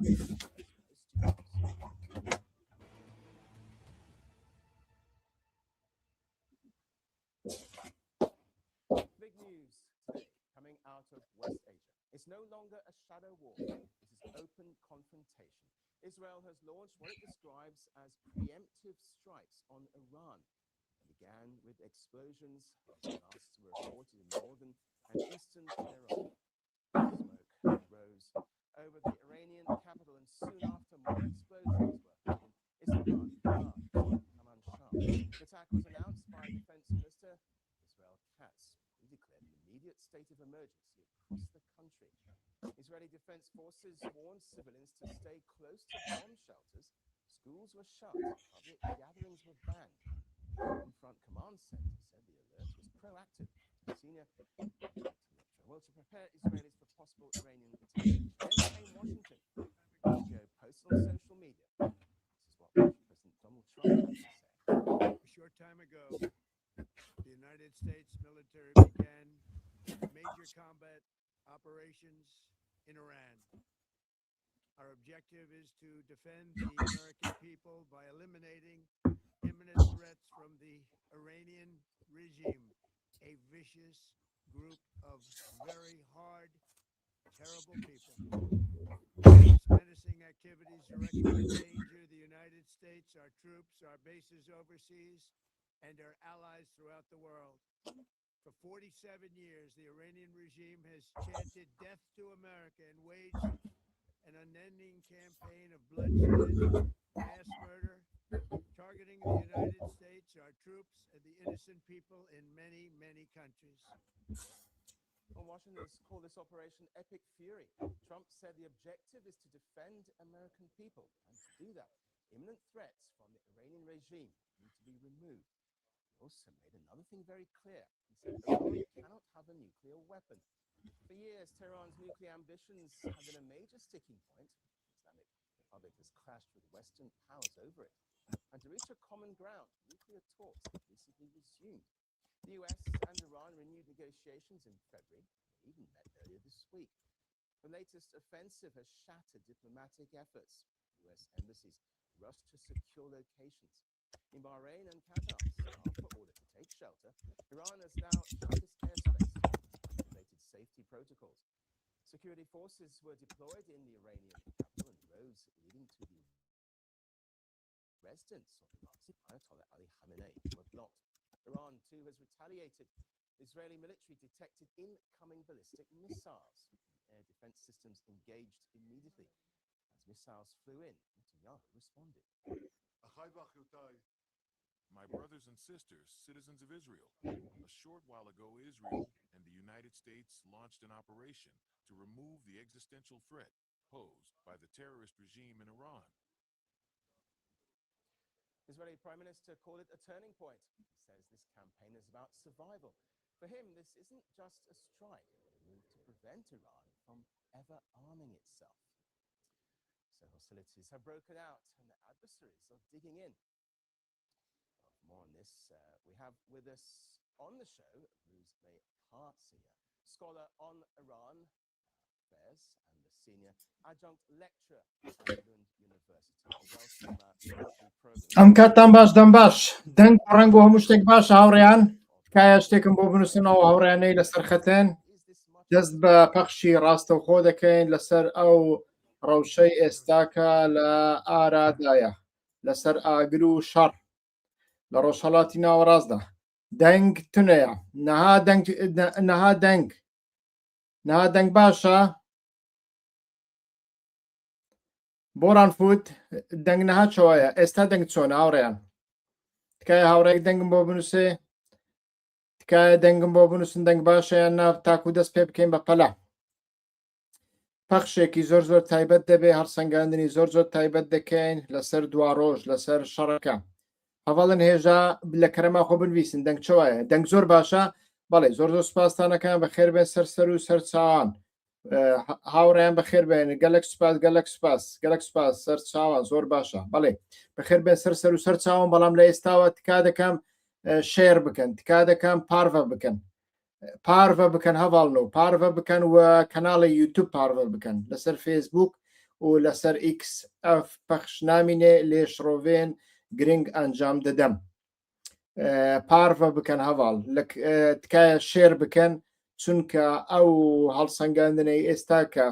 Big news today coming out of West Asia. It's no longer a shadow war. This is open confrontation. Israel has launched what it describes as preemptive strikes on Iran. It began with explosions. Blasts were reported in northern and eastern Tehran. Smoke rose over the Iranian capital, and soon after, more explosions were heard in Isfahan, Kermanshah. The attack was announced by Defense Minister Israel Katz, who declared an immediate state of emergency across the country. Israeli Defense Forces warned civilians to stay close to bomb shelters. Schools were shut, public gatherings were banned. The Front Command Center said the alert was proactive. Senior well, to prepare Israelis for possible Iranian attack. Then came Washington. Joe posted on social media. This is what President Donald Trump had to say. A short time ago, the United States military began major combat operations in Iran. Our objective is to defend the American people by eliminating imminent threats from the Iranian regime, a vicious group of very hard, terrible people. Its menacing activities directly endanger the United States, our troops, our bases overseas, and our allies throughout the world. For 47 years, the Iranian regime has chanted death to America and waged an unending campaign of bloodshed, mass murder, targeting the United States, our troops, and the innocent people in many, many countries. Well, Washington has called this operation Epic Fury. Trump said the objective is to defend American people. And to do that, imminent threats from the Iranian regime need to be removed. He also made another thing very clear. He said Iran cannot have a nuclear weapon. For years, Tehran's nuclear ambitions have been a major sticking point. The Islamic Republic has clashed with Western powers over it. And to reach a common ground, nuclear talks have recently resumed. The US and Iran renewed negotiations in February. They even met earlier this week. The latest offensive has shattered diplomatic efforts. US embassies rushed to secure locations. In Bahrain and Qatar, staff were ordered to take shelter. Iran has now shut its airspace and activated safety protocols. Security forces were deployed in the Iranian capital and roads leading to the residence of Iran's Ayatollah Ali Khamenei were blocked. Iran, too, has retaliated. Israeli military detected incoming ballistic missiles. Air defense systems engaged immediately. As missiles flew in, Netanyahu responded. My brothers and sisters, citizens of Israel, a short while ago, Israel and the United States launched an operation to remove the existential threat posed by the terrorist regime in Iran. Israeli Prime Minister called it a turning point. He says this campaign is about survival. For him, this isn't just a strike, but a move to prevent Iran from ever arming itself. So hostilities have broken out and the adversaries are digging in. Well, for more on this, we have with us on the show Rouzbeh Parsi, a scholar on Iran affairs and a senior adjunct lecturer at Lund University. Welcome to the program. ئەم کاتتان باش دەم باش دەنگ و ڕەنگ و هەموو شتێک باشە هاوڕێیان تکایە شتێکم بۆ بنووسنەوە هاوڕێیانەی لەسەر خەتن Is this much دەست بە پەخشی ڕاستەوخۆ دەکەین لەسەر ئەو ڕەوشەی ئێستاکە لە ئارادایە لەسەر ئاگر و شەڕ لە ڕۆژهەڵاتی ناوەڕاستدا دەنگ تونەیە نەها دەنگ نەها دەنگ نەها دەنگ باشە بۆران فوت دەنگ نەها چۆیە ئێستا دەنگ چۆن هاوڕێیان تکایە هاوڕێک دەنگم بۆ بنووسێ تکایە دەنگم بۆ بنووسن دەنگ باشە یان نا تاکو دەست پێ بکەین بە پەلە پەخشێکی زۆر زۆر تایبەت دەبێ هەڵسەنگاندنی زۆر زۆر تایبەت دەکەین لەسەر دواڕۆژ لەسەر شەڕەکە هەڤاڵن هێژا لە کەرەما خۆ بنویسن دەنگ چوایە دەنگ زۆر باشە بەڵێ زۆر زۆر سپاستانەکان بە خێر بێن سەر سەر و سەر چاوان هاوڕێیان بەخێر بێن گەلک سپاس گەلک سپاس گەلک سپاس سەر چاوان زۆر باشە بەڵێ بەخێر بێن سەر سەر و سەر چاوان بەڵام لە ئێستاوە تکا دەکەم share بکەن تکا دەکەم پارڤە بکەن پارڤە بکەن هەواڵن و پارڤە بکەن و کەناڵی یوتوب پارڤە بکەن لەسەر فێسبوک و لەسەر ئیکس ئەف پەخش نامینێ لێ شڕۆڤێن گرنگ ئەنجام دەدەم. پارڤە بکەن هەڤاڵ تکایە share بکەن چونکە ئەو هەڵسەنگاندنەی ئێستا کە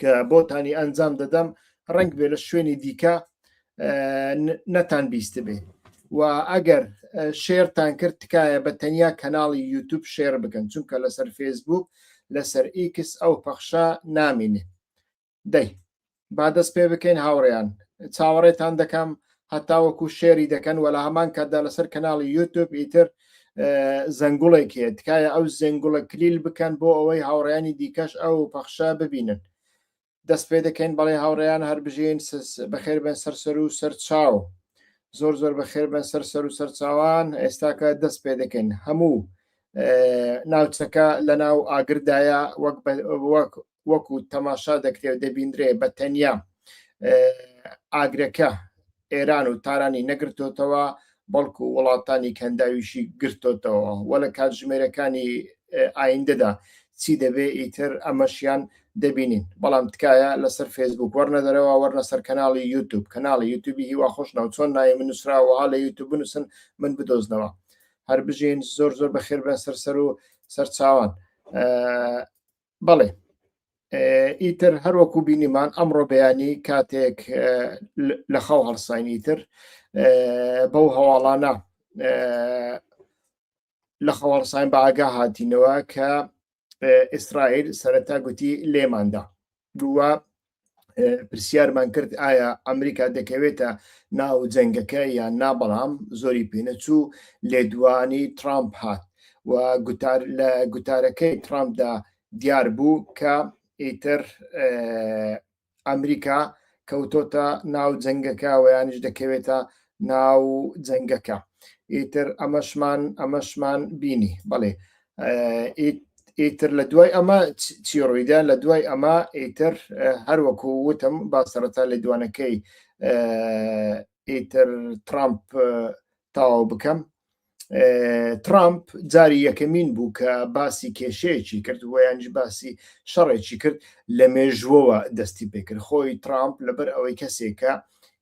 کە بۆتانی ئەنجام دەدەم ڕەنگ بێ لە شوێنی دیکە نەتان بیست بێ و ئەگەر share تان کرد تکایە بە تەنیا کەناڵی یوتوب share بکەن چونکە لەسەر فێسبوک لەسەر ئیکس ئەو پەخشە نامینێ دەی با دەست پێ بکەین هاوڕێیان چاوەڕێتان دەکەم هەتاوەکو share ی دەکەن وە لە هەمان کاتدا لەسەر کەناڵی یوتوب ئیتر زەنگوڵێک هەیە تکایە ئەو زەنگوڵە کلیل بکەن بۆ ئەوەی هاوڕێیانی دیکەش ئەو پەخشە ببینن دەست پێ دەکەین بەڵێ هاوڕێیان هەر بژین بەخێر بن سەر سەر و سەر چاو زۆر زۆر بەخێر بن سەر سەر و سەرچاوان ئێستاکە دەست پێ دەکەین هەموو ناوچەکە لە ناو ئاگردایە وەک وەک وەکو تەماشا دەکرێ و دەبیندرێ بە تەنیا ئاگرەکە ئێران و تارانی نەگرتۆتەوە بەڵکو وڵاتانی کەنداویشی گرتۆتەوە وە لە کاتژمێرەکانی ئایندەدا چی دەبێ ئیتر ئەمەشیان دەبینین بەڵام تکایە لەسەر فێسبوک وەرنە دەرەوە وەرنە سەر کەناڵی یوتوب کەناڵی یوتوبی هیوا خۆشناو چۆن ناوی من نووسراوە لە یوتوب بنووسن من بدۆزنەوە هەر بژین زۆر زۆر بەخێر بن سەر سەر و سەرچاوان بەڵێ ئیتر هەروەکو بینیمان ئەمڕۆ بەیانی کاتێک لە خەو هەڵساین ئیتر بەو هەواڵانە لە خەو هەڵساین بە ئاگا هاتینەوە کە ئیسرائیل سەرەتا گوتی لێماندا دووە پرسیارمان کرد ئایا ئەمریکا دەکەوێتە ناو جەنگەکە یان نا بەڵام زۆری پێنەچوو لێدوانی ترامپ هات و گوتار لە گوتارەکەی ترامپدا دیار بوو کە ئیتر ئەمریکا کەوتۆتە ناو جەنگەکە و یانیش دەکەوێتە ناو جەنگەکە ئیتر ئەمەشمان ئەمەشمان بینی بەڵێ ئیتر لە دوای ئەمە چی ڕوویدا لە دوای ئەمە ئیتر هەروەکو وتم با سەرەتا لە دوانەکەی ئیتر ترامپ تەواو بکەم ترامپ جاری یەکەمین بوو کە باسی کێشەیەکی کرد و یانیش باسی شەڕێکی کرد لە مێژوەوە دەستی پێکرد خۆی ترامپ لەبەر ئەوەی کەسێکە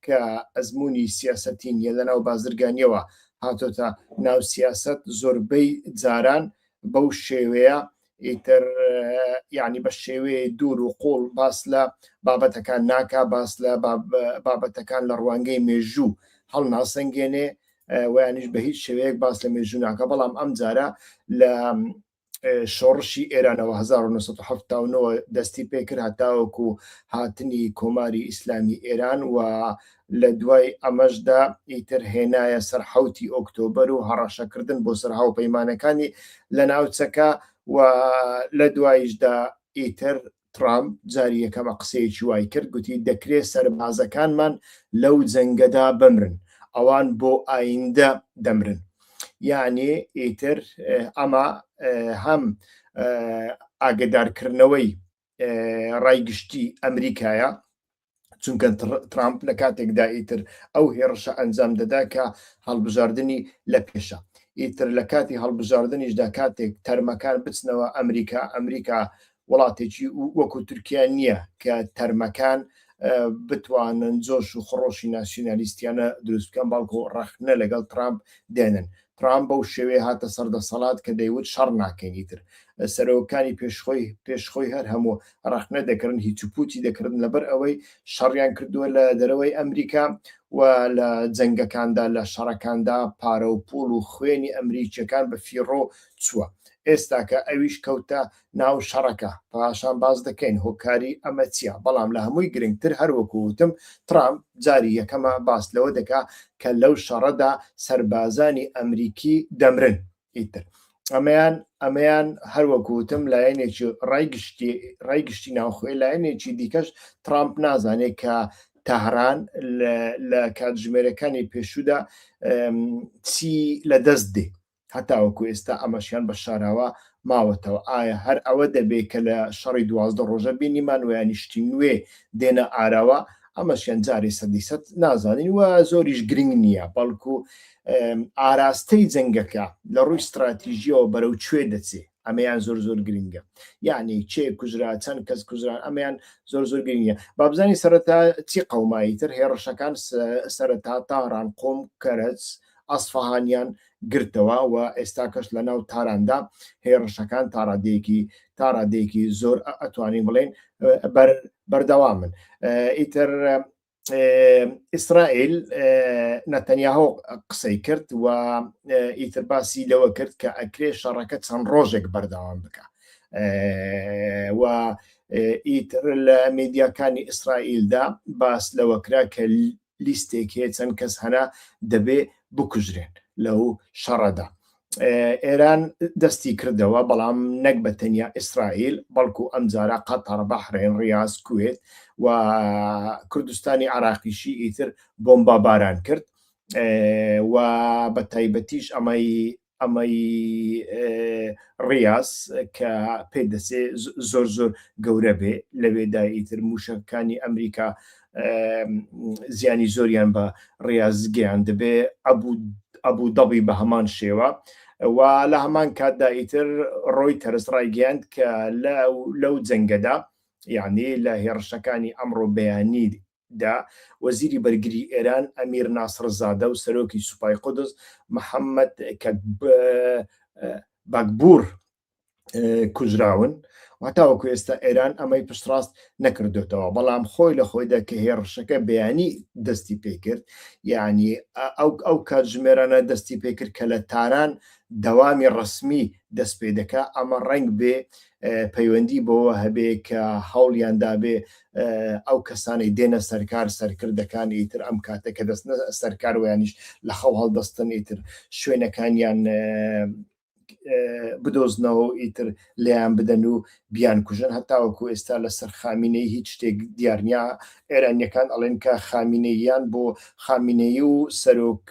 کە ئەزمموی سیاسەتی نیە لە ناو بازرگانیەوە هاتۆتە ناو سیاسەت زۆربەی جاران بەو شێوەیە ئیتر یعنی بە شێوەیە دوور و قوڵ باس لە بابەتەکان ناکا باس لە بابەتەکان لە ڕوانگەی مێژوو هەڵناسەنگێنێ ویانیش بە هیچ شێوەیەک باس لە مێژوو ناکە بەڵام ئەم جارە لە شۆڕشی ئێرانەوە 1970 دەستی پێکرد هەتاوەکو هاتنی کۆماری ئیسلامی ئێران و لە دوای ئەمەشدا ئیتر هێنایە سەر حوتی ئۆکتۆبەر و هەڕەشەکردن بۆ سەر هاوپەیمانەکانی لە ناوچەکە و لە دواییشدا ئیتر ترامپ جاری یەکەمە قسەیەکی وای کرد گوتی دەکرێت سەربازەکانمان لەو جەنگەدا بمرن ئەوان بۆ ئایندە دەمرن یعنی ئیتر ئەمە هەم ئاگدارکردنەوەی ڕای گشتی ئەمریکایە چونکە ترامپ لە کاتێکدا ئیتر ئەو هێڕشە ئەنجام دەدا کە هەڵبژاردنی لە پێشە ئیتر لە کاتی هەڵبژاردنیشدا کاتێک تەرمەکان بچنەوە ئەمریکا ئەمریکا وڵاتێکی وەکو تورکیا نییە کە تەرمەکان بتوانن جۆش و خڕۆشی ناسیونالیستیانە دروست بکەن بەڵکو ڕەخنە لەگەڵ ترامپ دێنن ترامپ بەو شێوەیە هاتە سەر دەسەڵات کە دەیوت شەڕ ناکەین ئیتر سەرۆکانی پێشخۆی پێشخۆی هەر هەموو ڕەخنە دەکردن هیچ و پوچی دەکردن لەبەر ئەوەی شەڕیان کردووە لە دەرەوەی ئەمریکا و لە جەنگەکاندا لە شەڕەکاندا پارە و پوڵ و خوێنی ئەمریکیەکان بە فیڕۆ چووە ئێستاکە ئەویش کەوتە ناو شەڕەکە پاشان باس دەکەین هۆکاری ئەمە چیە بەڵام لە هەمووی گرنگتر هەر وەکو وتم ترامپ جاری یەکەمە باس لەوە دەکا کە لەو شەڕەدا سەربازانی ئەمریکی دەمرن ئیتر ئەمەیان ئەمەیان هەر وەکو وتم لایەنێکی ڕای گشتی ڕای گشتی ناوخۆی لایەنێکی دیکەش ترامپ نازانێت کە تەهران لە کاتژمێرەکانی پێشوودا چی لە دەست دێ هەتاوەکو ئێستا ئەمەشیان بە شاراوە ماوەتەوە، ئایا هەر ئەوە دەبێ کە لە شەڕی 12 ڕۆژە بینیمان و یانی شتی نوێ دێنە ئاراوە، ئەمەشیان جارێ سەدی سەد نازانین و زۆریش گرنگ نییە، بەڵکو ئاراستەی جەنگەکە لە ڕووی ستراتیژیەوە بەرەو کوێ دەچێ. ئەمەیان زۆر زۆر گرنگە یعنی چێ کوژرا چەند کەس کوژران ئەمەیان زۆر زۆر گرنگە بابزانی سەرەتا چی قەومایی تر هێڕشەکان سەرەتا تاران قۆم کەرەج ئەسفەهانیان گرتەوە و ئێستاکەش لە ناو تاراندا هێڕشەکان تاڕادەیەکی تاڕادەیەکی زۆر ئەتوانین بڵێن بەردەوامن ئیتر ئیسرائیل نەتەنیاهۆ قسەی کرد و ئیتر باسی لەوە کرد کە ئەکرێ شەڕەکە چەند ڕۆژێک بەردەوام بکە و ئیتر لە میدیاکانی ئیسرائیلدا باس لەوە کرا کە لیستێک هەیە چەند کەس هەنا دەبێ بکوژرێن لەو شەڕەدا. ئێران دەستی کردەوە بەڵام نەک بە تەنیا ئیسرائیل بەڵکو ئەمجارە قەتەڕ، بەحرێن، ڕیاز، کوێت و کوردستانی عراقیشی ئیتر بۆمبا باران کرد و بە تایبەتیش ئەمەی ئەمەی ڕیاز کە پێ دەچێ زۆر زۆر گەورە بێ لەوێدا ئیتر موشەکانی ئەمریکا زیانی زۆریان بە ڕیاز گەیاندبێ ئەبوو ئەبوو دەبی بە هەمان شێوە و لە هەمان کاتدا ئیتر ڕۆی تەرس ڕایگەیاند کە لەو جەنگەدا یعنی لە هێڕشەکانی ئەمڕۆ بەیانی دا، وەزیری بەرگری ئێران ئەمیر ناسڕزادە و سەرۆکی سوپای قودس محەممەد باکبوور کوژراون و هەتاوەکو ئێستا ئێران ئەمەی پشتڕاست نەکردوێتەوە بەڵام خۆی لە خۆیدا کە هێڕشەکە بەیانی دەستی پێکرد یعنی ئەو ئەو کاتژمێرانە دەستی پێکرد کە لە تاران دەوامی ڕەسمی دەست پێ دەکا ئەمە ڕەنگ بێ پەیوەندی بەوە هەبێ کە هەوڵیان دابێ ئەو کەسانەی دێنە سەرکار سەرکردەکان ئیتر ئەم کاتە کە دەستنە سەرکار ویانیش لە خەو هەڵدەستن ئیتر شوێنەکانیان بدۆزنەوە و ئیتر لێیان بدەن و بیان کوژن هەتاوەکو ئێستا لەسەر خامینەی هیچ شتێک دیار نییە ئێرانیەکان ئەڵێن کە خامینەییان بۆ خامینەیی و سەرۆک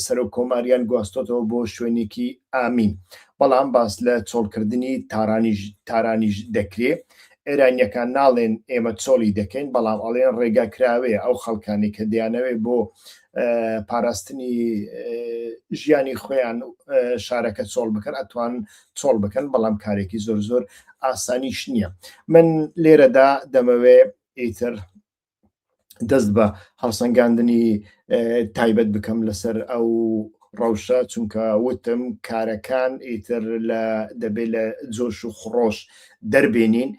سەرۆک کۆماریان گواستۆتەوە بۆ شوێنێکی ئامین بەڵام باس لە چۆڵکردنی تارانیش تارانیش دەکرێ ئێرانیەکان ناڵێن ئێمە چۆڵی دەکەین بەڵام ئەڵێن ڕێگا کراوەیە ئەو خەڵکانی کە دەیانەوێت بۆ پاراستنی ژیانی خۆیان شارەکە چۆڵ بکەن ئەتوان چۆڵ بکەن بەڵام کارێکی زۆر زۆر ئاسانیش نییە من لێرەدا دەمەوێ ئیتر دەست بە هەڵسەنگاندنی تایبەت بکەم لەسەر ئەو ڕەوشە چونکە وتم کارەکان ئیتر لە دەبێت لە جۆش و خڕۆش دەربێنین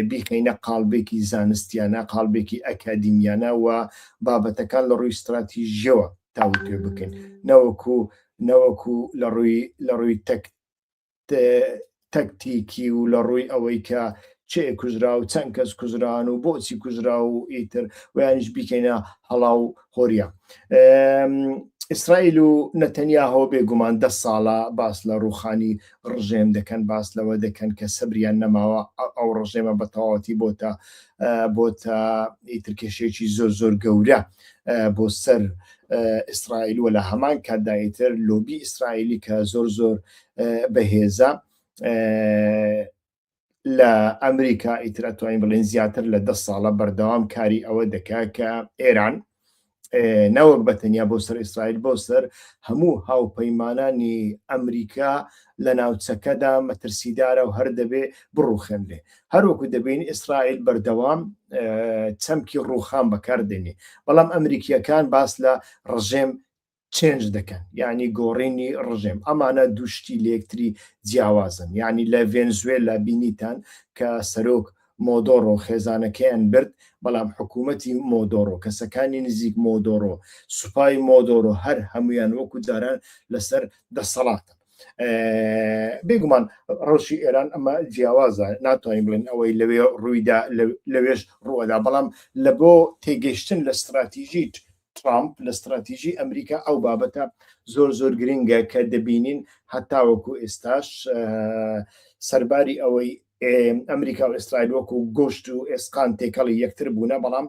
بیخینە قاڵبێکی زانستیانە قاڵبێکی ئەکادیمیانە و بابەتەکان لە ڕووی استراتیژیەوە تاوتوێ بکەین نەوەکو نەوەکو لە ڕووی لە ڕووی تەک تەکتیکی و لە ڕووی ئەوەی کە چێ کوژرا و چەند کەس کوژران و بۆچی کوژرا و ئیتر ویانیش بیکەینە هەڵا و هۆریا. ئیسرائیل و نەتەنیاهۆ بێگومان دە ساڵە باس لە ڕووخانی ڕژێم دەکەن باس لەوە دەکەن کە سەبریان نەماوە ئەو ڕژێمە بە تەواوەتی بۆتە بۆتە ئیتر کێشەیەکی زۆر زۆر گەورە بۆ سەر ئیسرائیل و لە هەمان کاتدا ئیتر لۆبی ئیسرائیلی کە زۆر زۆر بەهێزە لە ئەمریکا ئیتر ئەتوانین بڵێن زیاتر لە دە ساڵە بەردەوام کاری ئەوە دەکا کە ئێران نەوەک بە تەنیا بۆ سەر ئیسرائیل بۆ سەر هەموو هاوپەیمانانی ئەمریکا لە ناوچەکەدا مەترسیدارە و هەر دەبێ بڕوخێنرێ هەروەکو دەبین ئیسرائیل بەردەوام چەمکی ڕوخان بەکاردێنێ بەڵام ئەمریکیەکان باس لە ڕژێم change دەکەن یعنی گۆڕینی ڕژێم ئەمانە دوو شتی لەیەکتری جیاوازن یعنی لە ڤێنزوێلا بینیتان کە سەرۆک مۆدۆڕۆ خێزانەکەیان برد بەڵام حکوومەتی مۆدۆڕۆ کەسەکانی نزیک مۆدۆڕۆ سوپای مۆدۆڕۆ هەر هەمویان وەکو جاران لەسەر دەسەڵاتن بێگومان ڕەوشی ئێران ئەمە جیاوازە ناتوانین بڵێن ئەوەی لەوێ ڕوویدا لەوێش ڕووەدا بەڵام لە بۆ تێگەشتن لە ستراتیژیت ترامپ لە ستراتیژی ئەمریکا ئەو بابەتە زۆر زۆر گرنگە کە دەبینین هەتاوەکو ئێستاش سەرباری ئەوەی ئەمریکا و ئیسرائیل وەکو گۆشت و ئێسقان تێکەڵی یەکتر بوونە بەڵام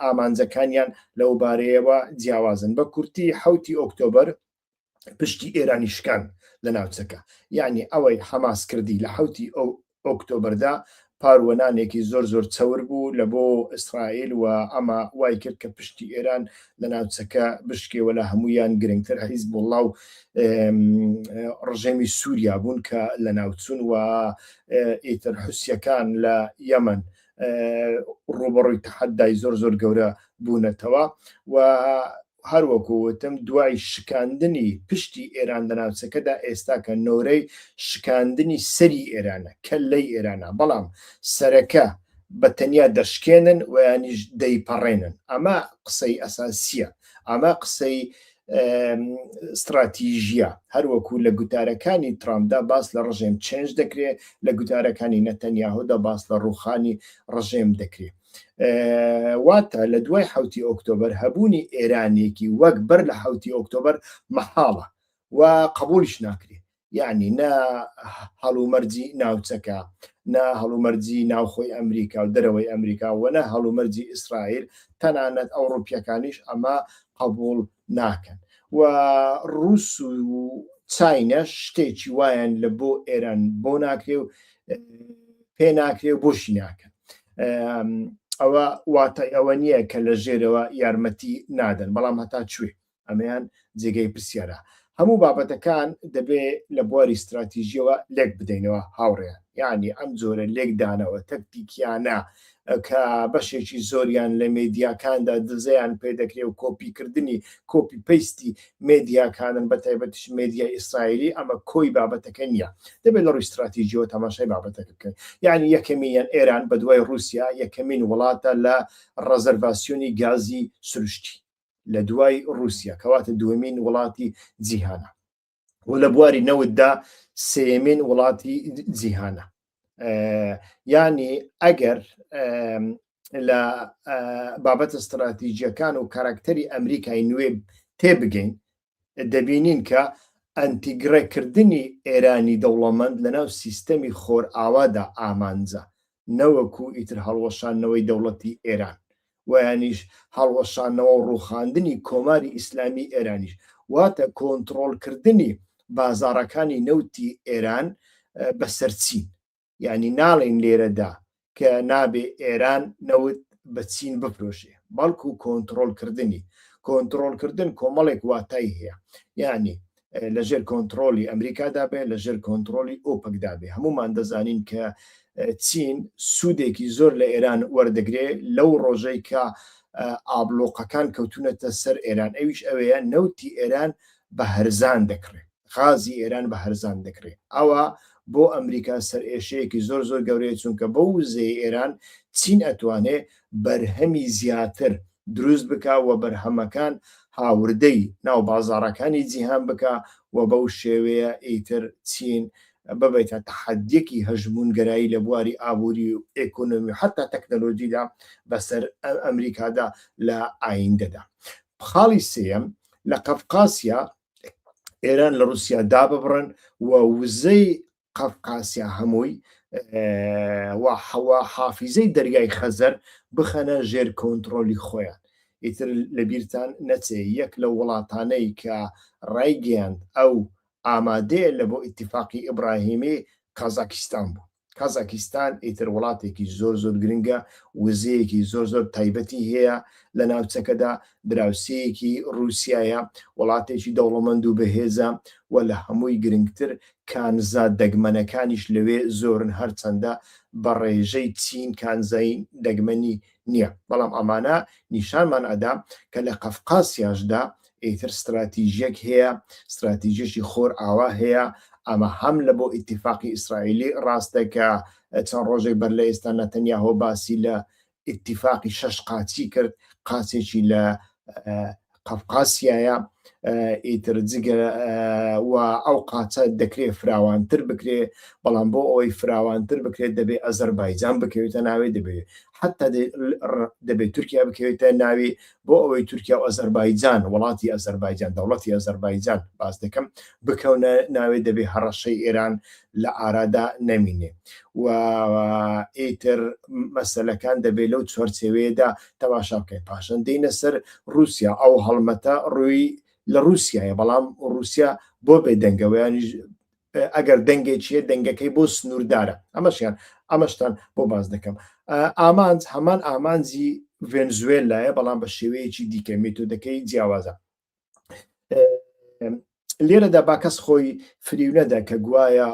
ئامانجەکانیان لەو بارەیەوە جیاوازن بە کورتی حوتی ئۆکتۆبەر پشتی ئێرانی شکان لە ناوچەکە یعنی ئەوەی حەماس کردی لە حوتی ئەو ئۆکتۆبەردا پاروەنانێکی زۆر زۆر چەور بوو لە بۆ ئیسرائیل و ئەمە وای کرد کە پشتی ئێران لە ناوچەکە بشکێ و لە هەمویان گرنگتر حیزبوڵڵا و ڕژێمی سووریا بوون کە لە ناوچون و ئیتر حوسیەکان لە یەمەن ڕوبەڕووی تەحەدای زۆر زۆر گەورە بوونەتەوە و هەروەکو وتم دوای شکاندنی پشتی ئێران لە ناوچەکەدا ئێستا کە نۆرەی شکاندنی سەری ئێرانە کەللەی ئێرانە بەڵام سەرەکە بە تەنیا دەشکێنن و یانیش دەیپەڕێنن ئەمە قسەی ئەساسیە ئەمە قسەی ستراتیژیە هەروەکو لە گوتارەکانی ترامپدا باس لە ڕژێم change دەکرێ لە گوتارەکانی نەتەنیاهۆدا باس لە ڕوخانی ڕژێم دەکرێ واتە لە دوای حوتی ئۆکتۆبەر هەبوونی ئێرانێکی وەک بەر لە حوتی ئۆکتۆبەر مەحاڵە و قبولیش ناکرێ یعنی نە هەڵومەرجی ناوچەکە نە هەڵومەرجی ناوخۆی ئەمریکا و دەرەوەی ئەمریکا و نە هەڵومەرجی ئیسرائیل تەنانەت ئەوڕوپیەکانیش ئەمە قبول ناکەن و ڕوس و چاینەش شتێکی وایان لە بۆ ئێران بۆ ناکرێ و پێ ناکرێ و بۆشی ناکەن ئەوە واتای ئەوە نییە کە لە ژێرەوە یارمەتی نادەن بەڵام هەتا کوێ ئەمەیان جێگەی پرسیارە هەموو بابەتەکان دەبێ لە بواری ستراتیژیەوە لێک بدەینەوە هاوڕێیان یعنی ئەم جۆرە لێکدانەوە تەکتیکیانە کە بەشێکی زۆریان لە مێدیاکاندا دزەیان پێدەکرێ و کۆپیکردنی copy paste ی مێدیاکانن بە تایبەتیش مێدیای ئیسرائیلی ئەمە کۆی بابەتەکە نییە دەبێت لە ڕووی ستراتیژیەوە تەماشای بابەتەکە بکەن یعنی یەکەمینیان ئێران بە دوای رووسیا یەکەمین وڵاتە لە ڕەزەرڤاسیۆنی گازی سروشتی لە دوای رووسیا کەواتە دووەمین وڵاتی جیهانە و لە بواری نەوتدا سێمین وڵاتی جیهانە ینی ئەگەر لە بابەتە ستراتیژیەکان و کاراکتەری ئەمریکای نوێ تێبگەین دەبینین کە ئەنتیگرەکردنی ئێرانی دەوڵەمەند لەناو سیستەمی خۆرئاوادا ئامانجە نەوەکو ئیتر هەڵوەشاندنەوەی دەوڵەتی ئێران ویانیش هەڵوەشاندنەوە و ڕووخاندنی کۆماری ئیسلامی ئێرانیش واتە کۆنتڕۆڵکردنی بازاڕەکانی نەوتی ئێران بەسەر چین یانی ناڵێین لێرەدا کە نابێ ئێران نەوت بە چین بفرۆشێ بەڵکو کۆنتڕۆڵکردنی کۆنتڕۆڵکردن کۆمەڵێک واتای هەیە یعنی لەژێر کۆنتڕۆڵی ئەمریکادا بێ لەژێر کۆنتڕۆڵی ئۆپەکدا بێ هەمومان دەزانین کە چین سوودێکی زۆر لە ئێران وەردەگرێ لەو ڕۆژەی کە ئابلۆقەکان کەوتونەتە سەر ئێران ئەویش ئەوەیە نەوتی ئێران بە هەرزان دەکڕێ غازی ئێران بە هەرزان دەکرێ ئەوە بۆ ئەمریکا سەرئێشەیەکی زۆر زۆر گەورەیە چونکە بەو وزەی ئێران چین ئەتوانێ بەرهەمی زیاتر دروست بکا و بەرهەمەکان هاوردەی ناو بازاڕەکانی جیهان بکا و بەو شێوەیە ئیتر چین ببێتە تەحەدیەکی هەژموونگەرایی لە بواری ئابووری و ئێکۆنۆمی و حەتا تەکنەلۆجیدا بەسەر ئەمریکادا لە ئایندەدا. خاڵی سێیەم، لە قەفقاسیا ئێران لە رووسیا داببڕن و وزەی قەفقاسیا هەمووی و حەوا حافیزەی دەریای خەزەر بخەنە ژێر کۆنتڕۆلی خۆیان. ئیتر لەبیرتان نەچێ یەک لەو وڵاتانەی کە ڕایگەیاند ئەو ئامادەیە لە بۆ ئیتیفاقی ئیبراهیمی کازاکستان بوو. کازاکستان ئیتر وڵاتێکی زۆر زۆر گرنگە، وزەیەکی زۆر زۆر تایبەتی هەیە لە ناوچەکەدا، دراوسێیەکی ڕووسیایە، وڵاتێکی دەوڵەمەند و بەهێزە و لە هەمووی گرنگتر کانزا دەگمەنەکانیش لەوێ زۆرن هەرچەندە بە ڕێژەی چین کانزای دەگمەنی نییە بەڵام ئەمانە نیشانمان ئەدا کە لە قەفقاسیاشدا ئیتر ستراتیژیەک هەیە، ستراتیژیەکی خۆرئاوا هەیە، ئەمە هەم لە بۆ ئیتیفاقی ئیسرائیلی ڕاستە کە چەند ڕۆژێک بەر لە ئێستا نەتەنیاهۆ باسی لە ئیتیفاقی شەش قاچی کرد، قاچێکی لە قەفقاسیایە، ئیتر جگە و ئەو قاچە دەکرێ فراوانتر بکرێ، بەڵام بۆ ئەوەی فراوانتر بکرێت دەبێ ئەزەربایجان بکەوێتە ناوێ، دەبێ حتا دەبێت تورکیا بکەوێتە ناوی، بۆ ئەوەی تورکیا و ئەزەربایجان، وڵاتی ئەزەربایجان، دەوڵەتی ئەزەربایجان باس دەکەم، بکەونە ناوێ دەبێ هەڕەشەی ئێران لە ئارادا نەمینێ و ئیتر مەسەلەکان دەبێ لەو چوارچێوەیەدا تەماشا بکەین. پاشان دێینە سەر ڕووسیا، ئەو هەڵمەتە ڕووی لە ڕووسیایە، بەڵام ڕووسیا بۆ بێدەنگە و یانیش ئەگەر دەنگێک هەیە دەنگەکەی بۆ سنووردارە. ئەمەشیان. ئەمەشتان بۆ باس دەکەم. ئامانج هەمان ئامانجی ڤێنزوێلایە بەڵام بە شێوەیەکی دیکە مێتۆدەکەی جیاوازە. لێرەدا با کەس خۆی فریو نەدا کە گوایە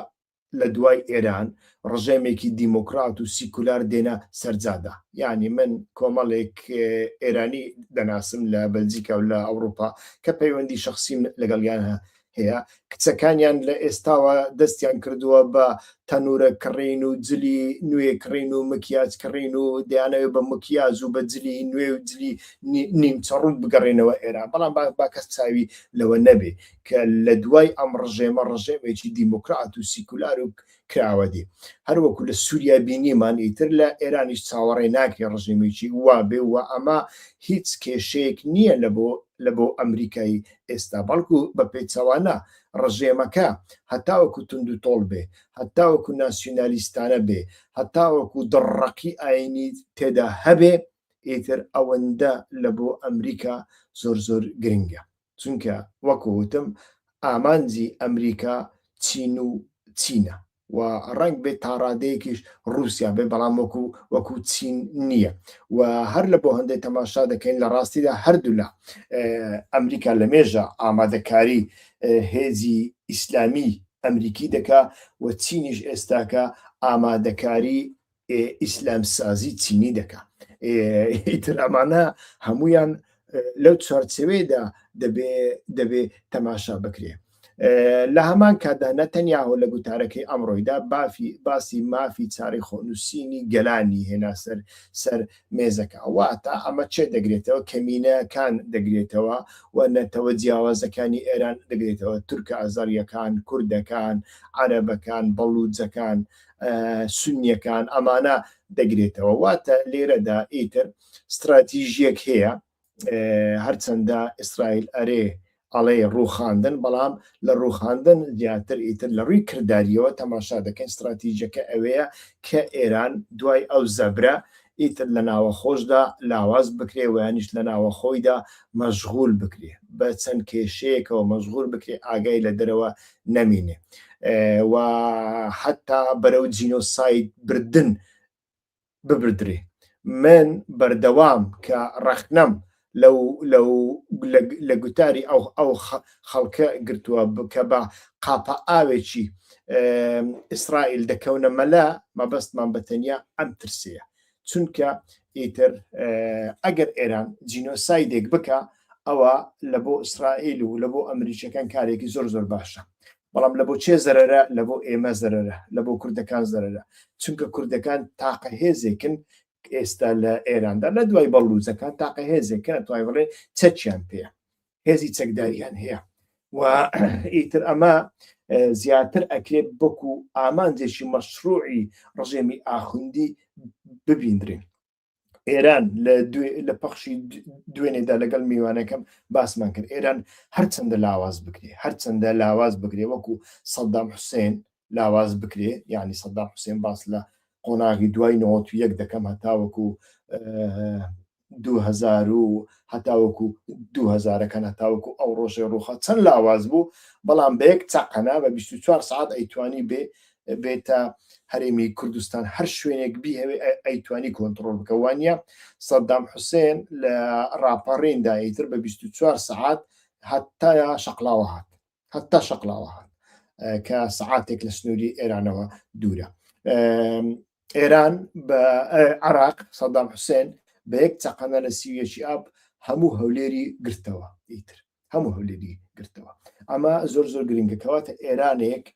لە دوای ئێران ڕژێمێکی دیموکرات و سیکولار دێنە سەرجادە یعنی من کۆمەڵێک ئێرانی دەناسم لە بەلجیکا و لە ئەوروپا کە پەیوەندی شخصیم لەگەڵیان هەیە کچەکانیان لە ئێستاوە دەستیان کردووە بە تەنورە کڕین و جلی نوێ کڕین و مکیاج کڕین و دەیانەوێت بە مکیاج و بە جلی نوێ و جلی نیمچە ڕووت بگەڕێنەوە ئێران بەڵام با کەس چاوی لەوە نەبێ کە لە دوای ئەم ڕژێمە ڕژێمێکی دیموکرات و سیکولار و کراوە دێ هەروەکو لە سووریا بینیمان ئیتر لە ئێرانیش چاوەڕێ ناکرێ ڕژێمێکی وا بێ و ئەمە هیچ کێشەیەک نییە لە بۆ لە بۆ ئەمریکای ئێستا بەڵکو بە پێچەوانە ڕژێمەکە هەتاوەکو توندوتۆڵ بێ هەتاوەکو ناسیونالیستانە بێ هەتاوەکو دڕڕەقی ئاینی تێدا هەبێ ئیتر ئەوەندە لە بۆ ئەمریکا زۆر زۆر گرنگە چونکە وەکو وتم ئامانجی ئەمریکا چین و چینە و ڕەنگ بێت تا ڕادەیەکیش ڕووسیا بێ بەڵام وەکو وەکو چین نییە و هەر لە بۆ هەندێک تەماشا دەکەین لە ڕاستیدا هەردوولا ئەمریکا لە مێژە ئامادەکاری هێزی ئیسلامی ئەمریکی دەکا و چینیش ئێستاکە ئامادەکاری ئیسلام سازی چینی دەکا ئیتر ئەمانە هەمویان لەو چوارچێوەیەدا دەبێ دەبێ تەماشا بکرێ لە هەمان کاتدا نەتەنیاهۆ لە گوتارەکەی ئەمڕۆیدا بافی باسی مافی چارەی خۆنووسینی گەلانی هێنا سەر سەر مێزەکە واتە ئەمە چێ دەگرێتەوە کەمینەکان دەگرێتەوە و نەتەوە جیاوازەکانی ئێران دەگرێتەوە تورکە ئازاریەکان کوردەکان عەرەبەکان بەڵوجەکان سونیەکان ئەمانە دەگرێتەوە واتە لێرەدا ئیتر ستراتیژیەک هەیە هەرچەندە ئیسرائیل ئەرێ ئەڵێ ڕووخاندن بەڵام لە ڕووخاندن زیاتر ئیتر لە ڕووی کرداریەوە تەماشا دەکەین ستراتیژەکە ئەوەیە کە ئێران دوای ئەو زەبرە ئیتر لە ناوەخۆشدا لاواز بکرێ ویانیش لە ناوەخۆیدا مەشغول بکرێ بە چەند کێشەیەکەوە مەشغول بکرێ ئاگای لە دەرەوە نەمینێ و حتا بەرەو جینۆساید بردن ببردرێ من بەردەوام کە ڕەخنەم لەو لەو لە گوتاری ئەو ئەو خەڵکە گرتووە کە بە قاپە ئاوێکی ئیسرائیل دەکەونە مەلا مەبەستمان بە تەنیا ئەم ترسەیە چونکە ئیتر ئەگەر ئێران جینۆسایدێک بکە ئەوە لە بۆ ئیسرائیل و لە بۆ ئەمریکیەکان کارێکی زۆر زۆر باشە بەڵام لە بۆ چێ زەرەرە لە بۆ ئێمە زەرەرە لە بۆ کوردەکان زەرەرە چونکە کوردەکان تاقە هێزێکن ئێستا لە ئێراندا لە دوای بەڵوجەکان تاقە هێزێکن توای بڵێ چەکیان پێیە هێزی چەکداریان هەیە و ئیتر ئەمە زیاتر ئەکرێت بەکو ئامانجێکی مەشروعی ڕژێمی ئاخوندی ببیندرێن ئێران لە پەخشی دوێنێدا لەگەڵ میوانەکەم باسمان کرد ئێران هەرچەندە لاواز بکرێ هەرچەندە لاواز بکرێ وەکو سەدام حوسێن لاواز بکرێ یعنی سەدام حوسێن باس لە قۆناغی دوای 91 دەکەم هەتاوەکو 2000 و هەتاوەکو دوهەزارەکان هەتاوەکو ئەو ڕۆژەی ڕووخا چەند لاواز بوو بەڵام بە یەک چەقەنا بە 24 سعات ئەیتوانی بێ بێتە هەرێمی کوردستان هەر شوێنێک بیهەوێ ئەیتوانی کۆنتترۆل بکە وانە سەدام حوسێن لە ڕاپەڕیندا ئیتر بە 24 سعات هەتا شەقلاوە هات هەتا شەقلاوە هات کە سعاتێک لە سنووری ئێرانەوە دوورە ئێران بە عراق سەدام حوسێن بە یەک چەقەنە لە سیویەکی ئاب هەموو هەولێری گرتەوە ئیتر هەموو هەولێری گرتەوە ئەمە زۆر زۆر گرنگە کەواتە ئێرانێک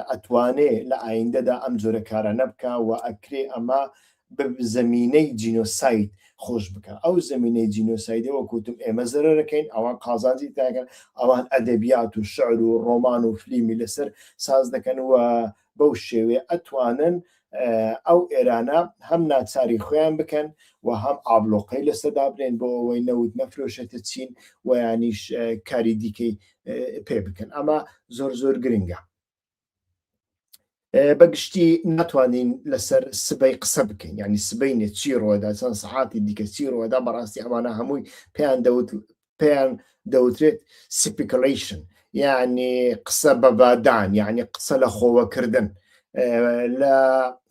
ئەتوانێ لە ئایندەدا ئەم جۆرە کارانە بکە و ئەکرێ ئەمە زمینەی جینۆساید خۆش بکە ئەو زمینەی جینۆسایدە وەکوتم ئێمە زەرەرەکەین ئەوان قازانجی تاکەن ئەوان ئەدەبیات و شعر و ڕۆمان و فلیمی لەسەر ساز دەکەن و بەو شێوەیە ئەتوانن ئەو ئێرانە هەم ناچاری خۆیان بکەن و هەم ئابلۆقەی لەسەر دابنێن بۆ ئەوەی نەوت نەفرۆشێتە چین و یانیش کاری دیکەی پێ بکەن ئەمە زۆر زۆر گرنگە بەگشتی ناتوانین لەسەر سبەی قسە بکەین ینی سبەینێ چی ڕۆدا چەند سەعاتی دیکە چی ڕۆدا بەڕاستی ئەمانە هەمووی پێیان دەوت پێیان دەوترێت speculation یعنی قسە بەبادان یعنی قسە لە خۆوەکردن. لە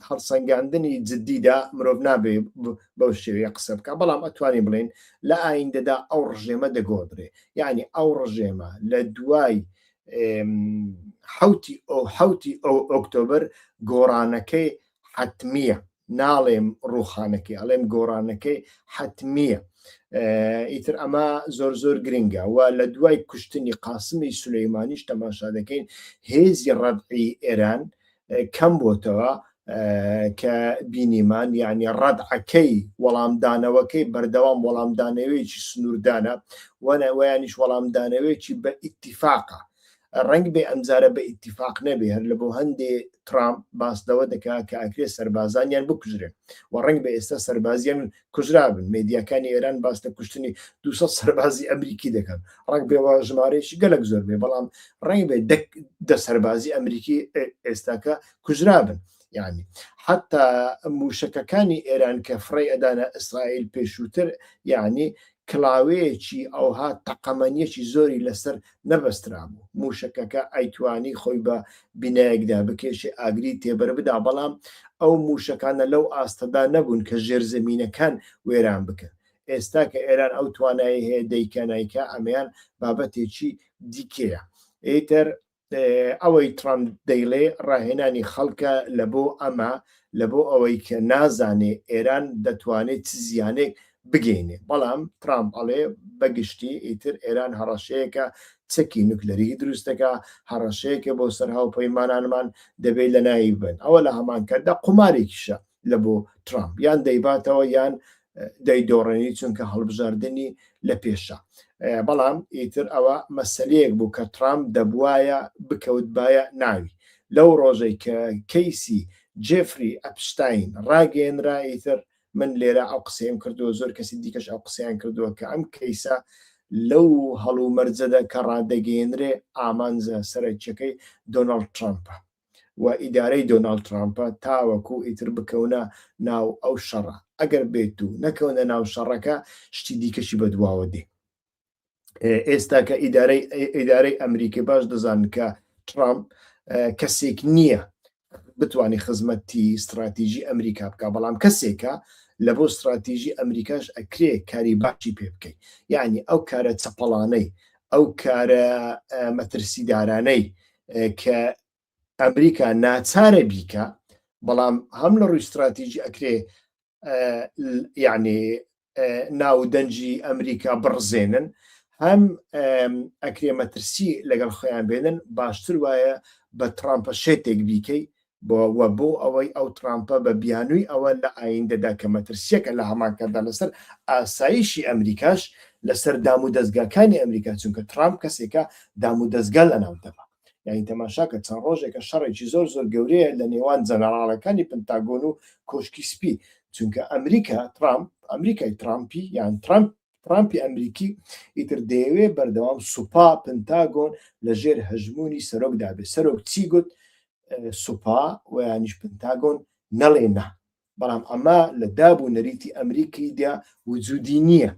هەڵسەنگاندنی جددیدا مرۆڤ نابێ بەو شێوەیە قسە بکە بەڵام ئەتوانین بڵێن لە ئایندەدا ئەو ڕژێمە دەگۆڕدرێ یعنی ئەو ڕژێمە لە دوای حوتی ئەو حوتی ئەو ئۆکتۆبر گۆڕانەکەی حەتمیە ناڵێم ڕوخانەکەی ئەڵێم گۆڕانەکەی حەتمیە ئیتر ئەمە زۆر زۆر گرنگە و لە دوای کوشتنی قاسمی سولەیمانیش تەماشا دەکەین هێزی ڕەدعی ئێران کەم بۆتەوە کە بینیمان یعنی ڕەدعەکەی وەڵامدانەوەکەی بەردەوام وەڵامدانەوەیەکی سنووردانە وەنەوەیانیش وەڵامدانەوەیەکی بە ئیتیفاقە ڕەنگ بێ ئەمجارە بە ئیتیفاق نەبێ هەر لە بۆ هەندێ ترامپ باس لەوە دەکا کە ئەکرێ سەربازانیان بکوژرێن و ڕەنگ بە ئێستا سەربازیان کوژرابن مێدیاکانی ئێران باس لە کوشتنی 200 سەربازی ئەمریکی دەکەن ڕەنگ بێ ژمارەیەکی گەلک زۆر بێ بەڵام ڕەنگ بێ دە سەربازی ئەمریکی ئێستاکە کوژرابن یعنی حتا موشەکەکانی ئێران کە فڕی ئەدانە ئیسرائیل پێشووتر یعنی کڵاوەیەکی ئەوها تەقەمەنیەکی زۆری لەسەر نەبەسترابوو، موشەکەکە ئەیتوانی خۆی بە بینایەکدا بکێشێ ئاگری تێبەربدا، بەڵام ئەو موشەکانە لەو ئاستەدا نەبوون کە ژێرزەمینەکان وێران بکەن. ئێستا کە ئێران ئەو توانایەی هەیە دەیکا نایکا ئەمەیان بابەتێکی دیکەیە. ئیتر ئەوەی ترامپ دەیڵێ ڕاهێنانی خەڵکە لە بۆ ئەمە لە بۆ ئەوەی کە نازانێ ئێران دەتوانێت چ زیانێک بگەینێ بەڵام ترامپ ئەڵێ بەگشتی ئیتر ئێران هەڕەشەیەکە چەکی نوکلەری دروست دەکا هەڕەشەیەکە بۆ سەر هاوپەیمانانمان دەبێت لە ناوی ببەن ئەوە لە هەمان کاتدا قومارێکیشە لە بۆ ترامپ یان دەیباتەوە یان دەیدۆڕێنی چونکە هەڵبژاردنی لە پێشە بەڵام ئیتر ئەوە مەسلەیەک بوو کە ترامپ دەبواە بکەوتبایە ناوی لەو ڕۆژەی کە کەیسی جێفری ئەپشتاین ڕاگەێنرا ئیتر من لێرە ئەو قسەیم کردووە زۆر کەسی دیکەش ئەو قسەیان کردووە کە ئەم کەیسە لەو هەڵومەرجەدا کە ڕادەگەێنرێ ئامانجە سەرەکیەکەی دۆناڵد ترامپە و ئیدارەی دۆناڵد ترامپە تاوەکو ئیتر بکەونە ناو ئەو شەڕە ئەگەر بێت و نەکەونە ناو شەڕەکە شتی دیکەشی بەدواوە دێ ئێستا کە ئیدارەی ئیدارەی ئەمریکی باش دەزان کە ترامپ کەسێک نییە بتانی خزمەتی استراتیژی ئەمریکا بکە بەڵام کەسێکە لە بۆ استراتیژی ئەمریکاش ئەکرێ کاری باشی پێ بکەیت یعنی ئەو کارە چەپەڵانەی ئەو کارە مەترسیدارانەی کە ئەمریکا ناچارە بیکە بەڵام هەم لە ڕووی استراتیژی ئەکرێ یعنی ناو دەنجی ئەمریکا بڕزێنن هەم ئەکرێ مەترسی لەگەڵ خۆیان بێنن باشتر وایە بە ترامپە شێتێک بیکەی بۆ وە بۆ ئەوەی ئەو ترامپە بە بیانووی ئەوە لە ئایندەدا کە مەترسیەکە لە هەمان کاتدا لەسەر ئاسایشی ئەمریکاش لەسەر دام و دەزگاکانی ئەمریکا چونکە ترامپ کەسێکە دام و دەزگا لەناو دەبا یعنی تەماشاکە چەند ڕۆژێکە شەڕێکی زۆر زۆر گەورەیە لە نێوان جەنەراڵەکانی پنتاگۆن و کۆشکی سپی چونکە ئەمریکا ترامپ ئەمریکای ترامپی یان ترامپ ترامپی ئەمریکی ئیتر دەیەوێ بەردەوام سوپا پنتاگۆن لە ژێر هەژمونی سەرۆکدا بێ سەرۆک چی گوت سوپا و یانیش پنتاگۆن نەڵێ نا بەڵام ئەمە لە داب و نەریتی ئەمریکیدا وجودی نییە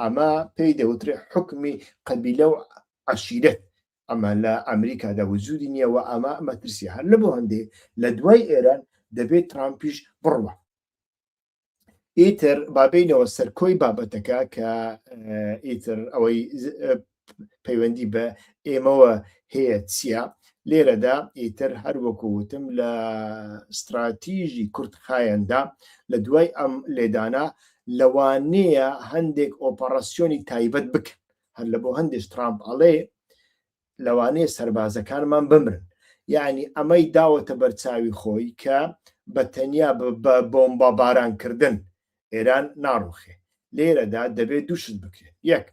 ئەمە پێی دەوترێ حکمی قەبیلە و عەشیرەت ئەمە لە ئەمریکادا وجودی نییە و ئەمە مەترسی هەر لە بۆ هەندێ لە دوای ئێران دەبێت ترامپیش بڕوە ئیتر بابینەوە سەر کۆی بابەتەکە کە ئیتر ئەوەی پەیوەندی بە ئێمەوە هەیە چییە لێرەدا ئیتر هەر وەکو وتم لە ستراتیژی کورتخایەندا لە دوای ئەم لێدانە لەوانەیە هەندێک ئۆپەراسیۆنی تایبەت بکەن هەر لە بۆ هەندێک ترامپ ئەڵێ لەوانەیە سەربازەکانمان بمرن یعنی ئەمەی داوەتە بەرچاوی خۆی کە بە تەنیا بە بۆمبا بارانکردن ئێران ناڕوخێ لێرەدا دەبێت دووشت بکرێت یەک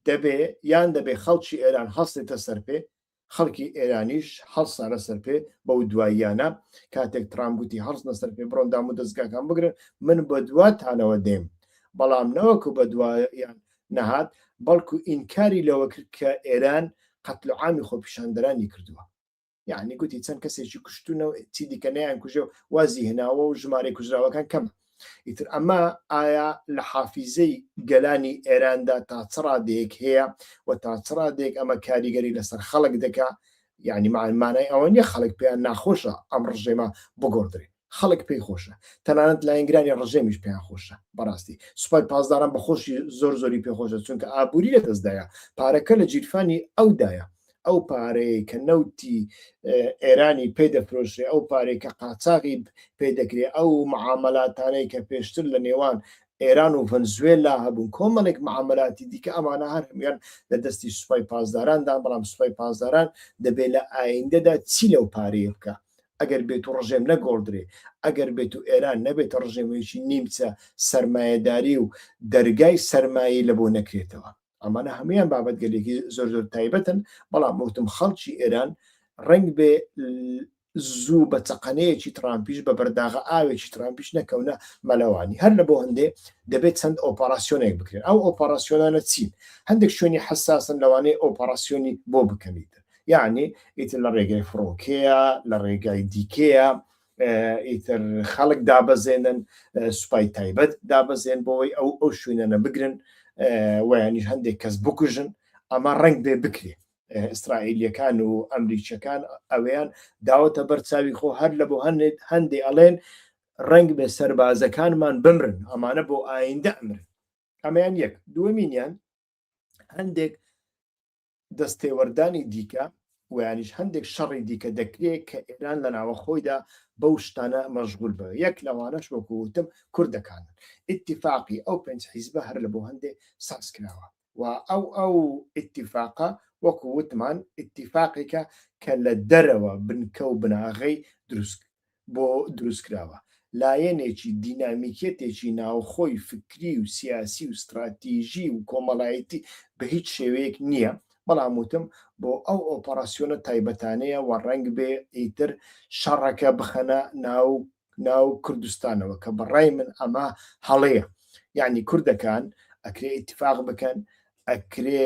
دەبێ یان دەبێ خەڵکی ئێران هەڵسێتە سەر پێ خەڵکی ئێرانیش هەڵسانە سەر پێ بەو دواییانە کاتێک ترامپ گوتی هەڵسنە سەر پێ بڕۆن دام و دەستگاکان بگرن من بە دواتانەوە دێم بەڵام نەوەکو بە دوایان نەهات بەڵکو ئینکاری لەوە کرد کە ئێران قەتل و عامی خۆپیشاندەرانی کردووە یعنی گوتی چەند کەسێکی کوشتونە و چی دیکە نەیان کوژێ و وازی هێناوە و ژمارەی کوژراوەکان کەمە ئیتر ئەمە ئایا لە حافیزەی گەلانی ئێراندا تا چ ڕادەیەک هەیە و تا چ ڕادەیەک ئەمە کاریگەری لەسەر خەڵک دەکا؟ یعنی مانای ئەوە نیە خەڵک پێیان ناخۆشە ئەم ڕژێمە بگۆڕدرێ خەڵک پێی خۆشە تەنانەت لایەنگرانی ڕژێمیش پێیان خۆشە بەڕاستی سوپای پاسداران بەخۆشی زۆر زۆری پێخۆشە چونکە ئابووری لە دەستدایە پارەکە لە گیرفانی ئەودایە ئەو پارەیە کە نەوتی ئێرانی پێ دەفرۆشرێ ئەو پارەی کە قاچاغی پێ دەکرێ ئەو معاملاتانەی کە پێشتر لە نێوان ئێران و ڤەنزوێلا هەبوون کۆمەڵێک معاملاتی دیکە ئەمانە هەر هەموویان لە دەستی سوپای پاسداراندان بەڵام سوپای پاسداران دەبێت لە ئایندەدا چی لەو پارەیە بکە ئەگەر بێت و ڕژێم نەگۆڕدرێ ئەگەر بێت و ئێران نەبێتە ڕژێمێکی نیمچە سەرمایەداری و دەرگای سەرمایەی لە بۆ نەکرێتەوە ئەمانە هەمویان بابەتگەلێکی زۆر زۆر تایبەتن بەڵام وتم خەڵکی ئێران ڕنگ بێ زوو بە چەقەنەیەکی ترامپیش بە بەرداغە ئاوێکی ترامپیش نەکەونە مەلەوانی هەر لە بۆ هەندێ دەبێت چەند ئۆپەراسیۆنێک بکرێن ئەو ئۆپەراسیۆنانە چین هەندێک شوێنی حساسن لەوانەیە ئۆپەراسیۆنی بۆ بکەنیت یعنی ئیتر لە ڕێگەی فڕۆکەیە لە ڕێگای دیکەیە ئیتر خەڵک دابەزێنن سوپای تایبەت دابەزێن بۆەوەی ئەو ئەو شوێنەنە بگرن ویانیش هەندێک کەس بکوژن ئەمە ڕنگ بێ بکرێ ئیسرائیلیەکان و ئەمریکیەکان ئەویان داوەتە بەرچاوی خۆ هەر لە بۆ هەندێک هەندێ ئەڵێن ڕنگ بێ سەربازەکانمان بمرن ئەمانە بۆ ئایندە ئەمرن ئەمەیان یەک دووەمینیان هەندێک دەستێوەردانی دیکە ویانیش هەندێک شەڕی دیکە دەکرێت کە ئێران لە ناوەخۆیدا بەو شتانە مەشغول بە یەک لەوانەش وەکو وتم کوردەکانن ئیتیفاقی ئەو پێنج حیزبە هەر لە بۆ هەندێ ساز کراوە و ئەو ئەو ئیتیفاقە وەکو وتمان ئیتیفاقێکە کە لە دەرەوە بنکە و بناغەی دروست بۆ دروستکراوە، لایەنێکی دینامیکیەتێکی ناوخۆی فکری و سیاسی و ستراتیژی و کۆمەڵایەتی بە هیچ شێوەیەک نییە، بەڵام وتم بۆ ئەو ئۆپەراسیۆنە تایبەتانەیە و ڕەنگبێ ئیتر شەڕەکە بخەنە ناو ناو کوردستانەوە کە بە ڕای من ئەمە هەڵەیە یعنی کوردەکان ئەکرێ ئیتفاق بکەن ئەکرێ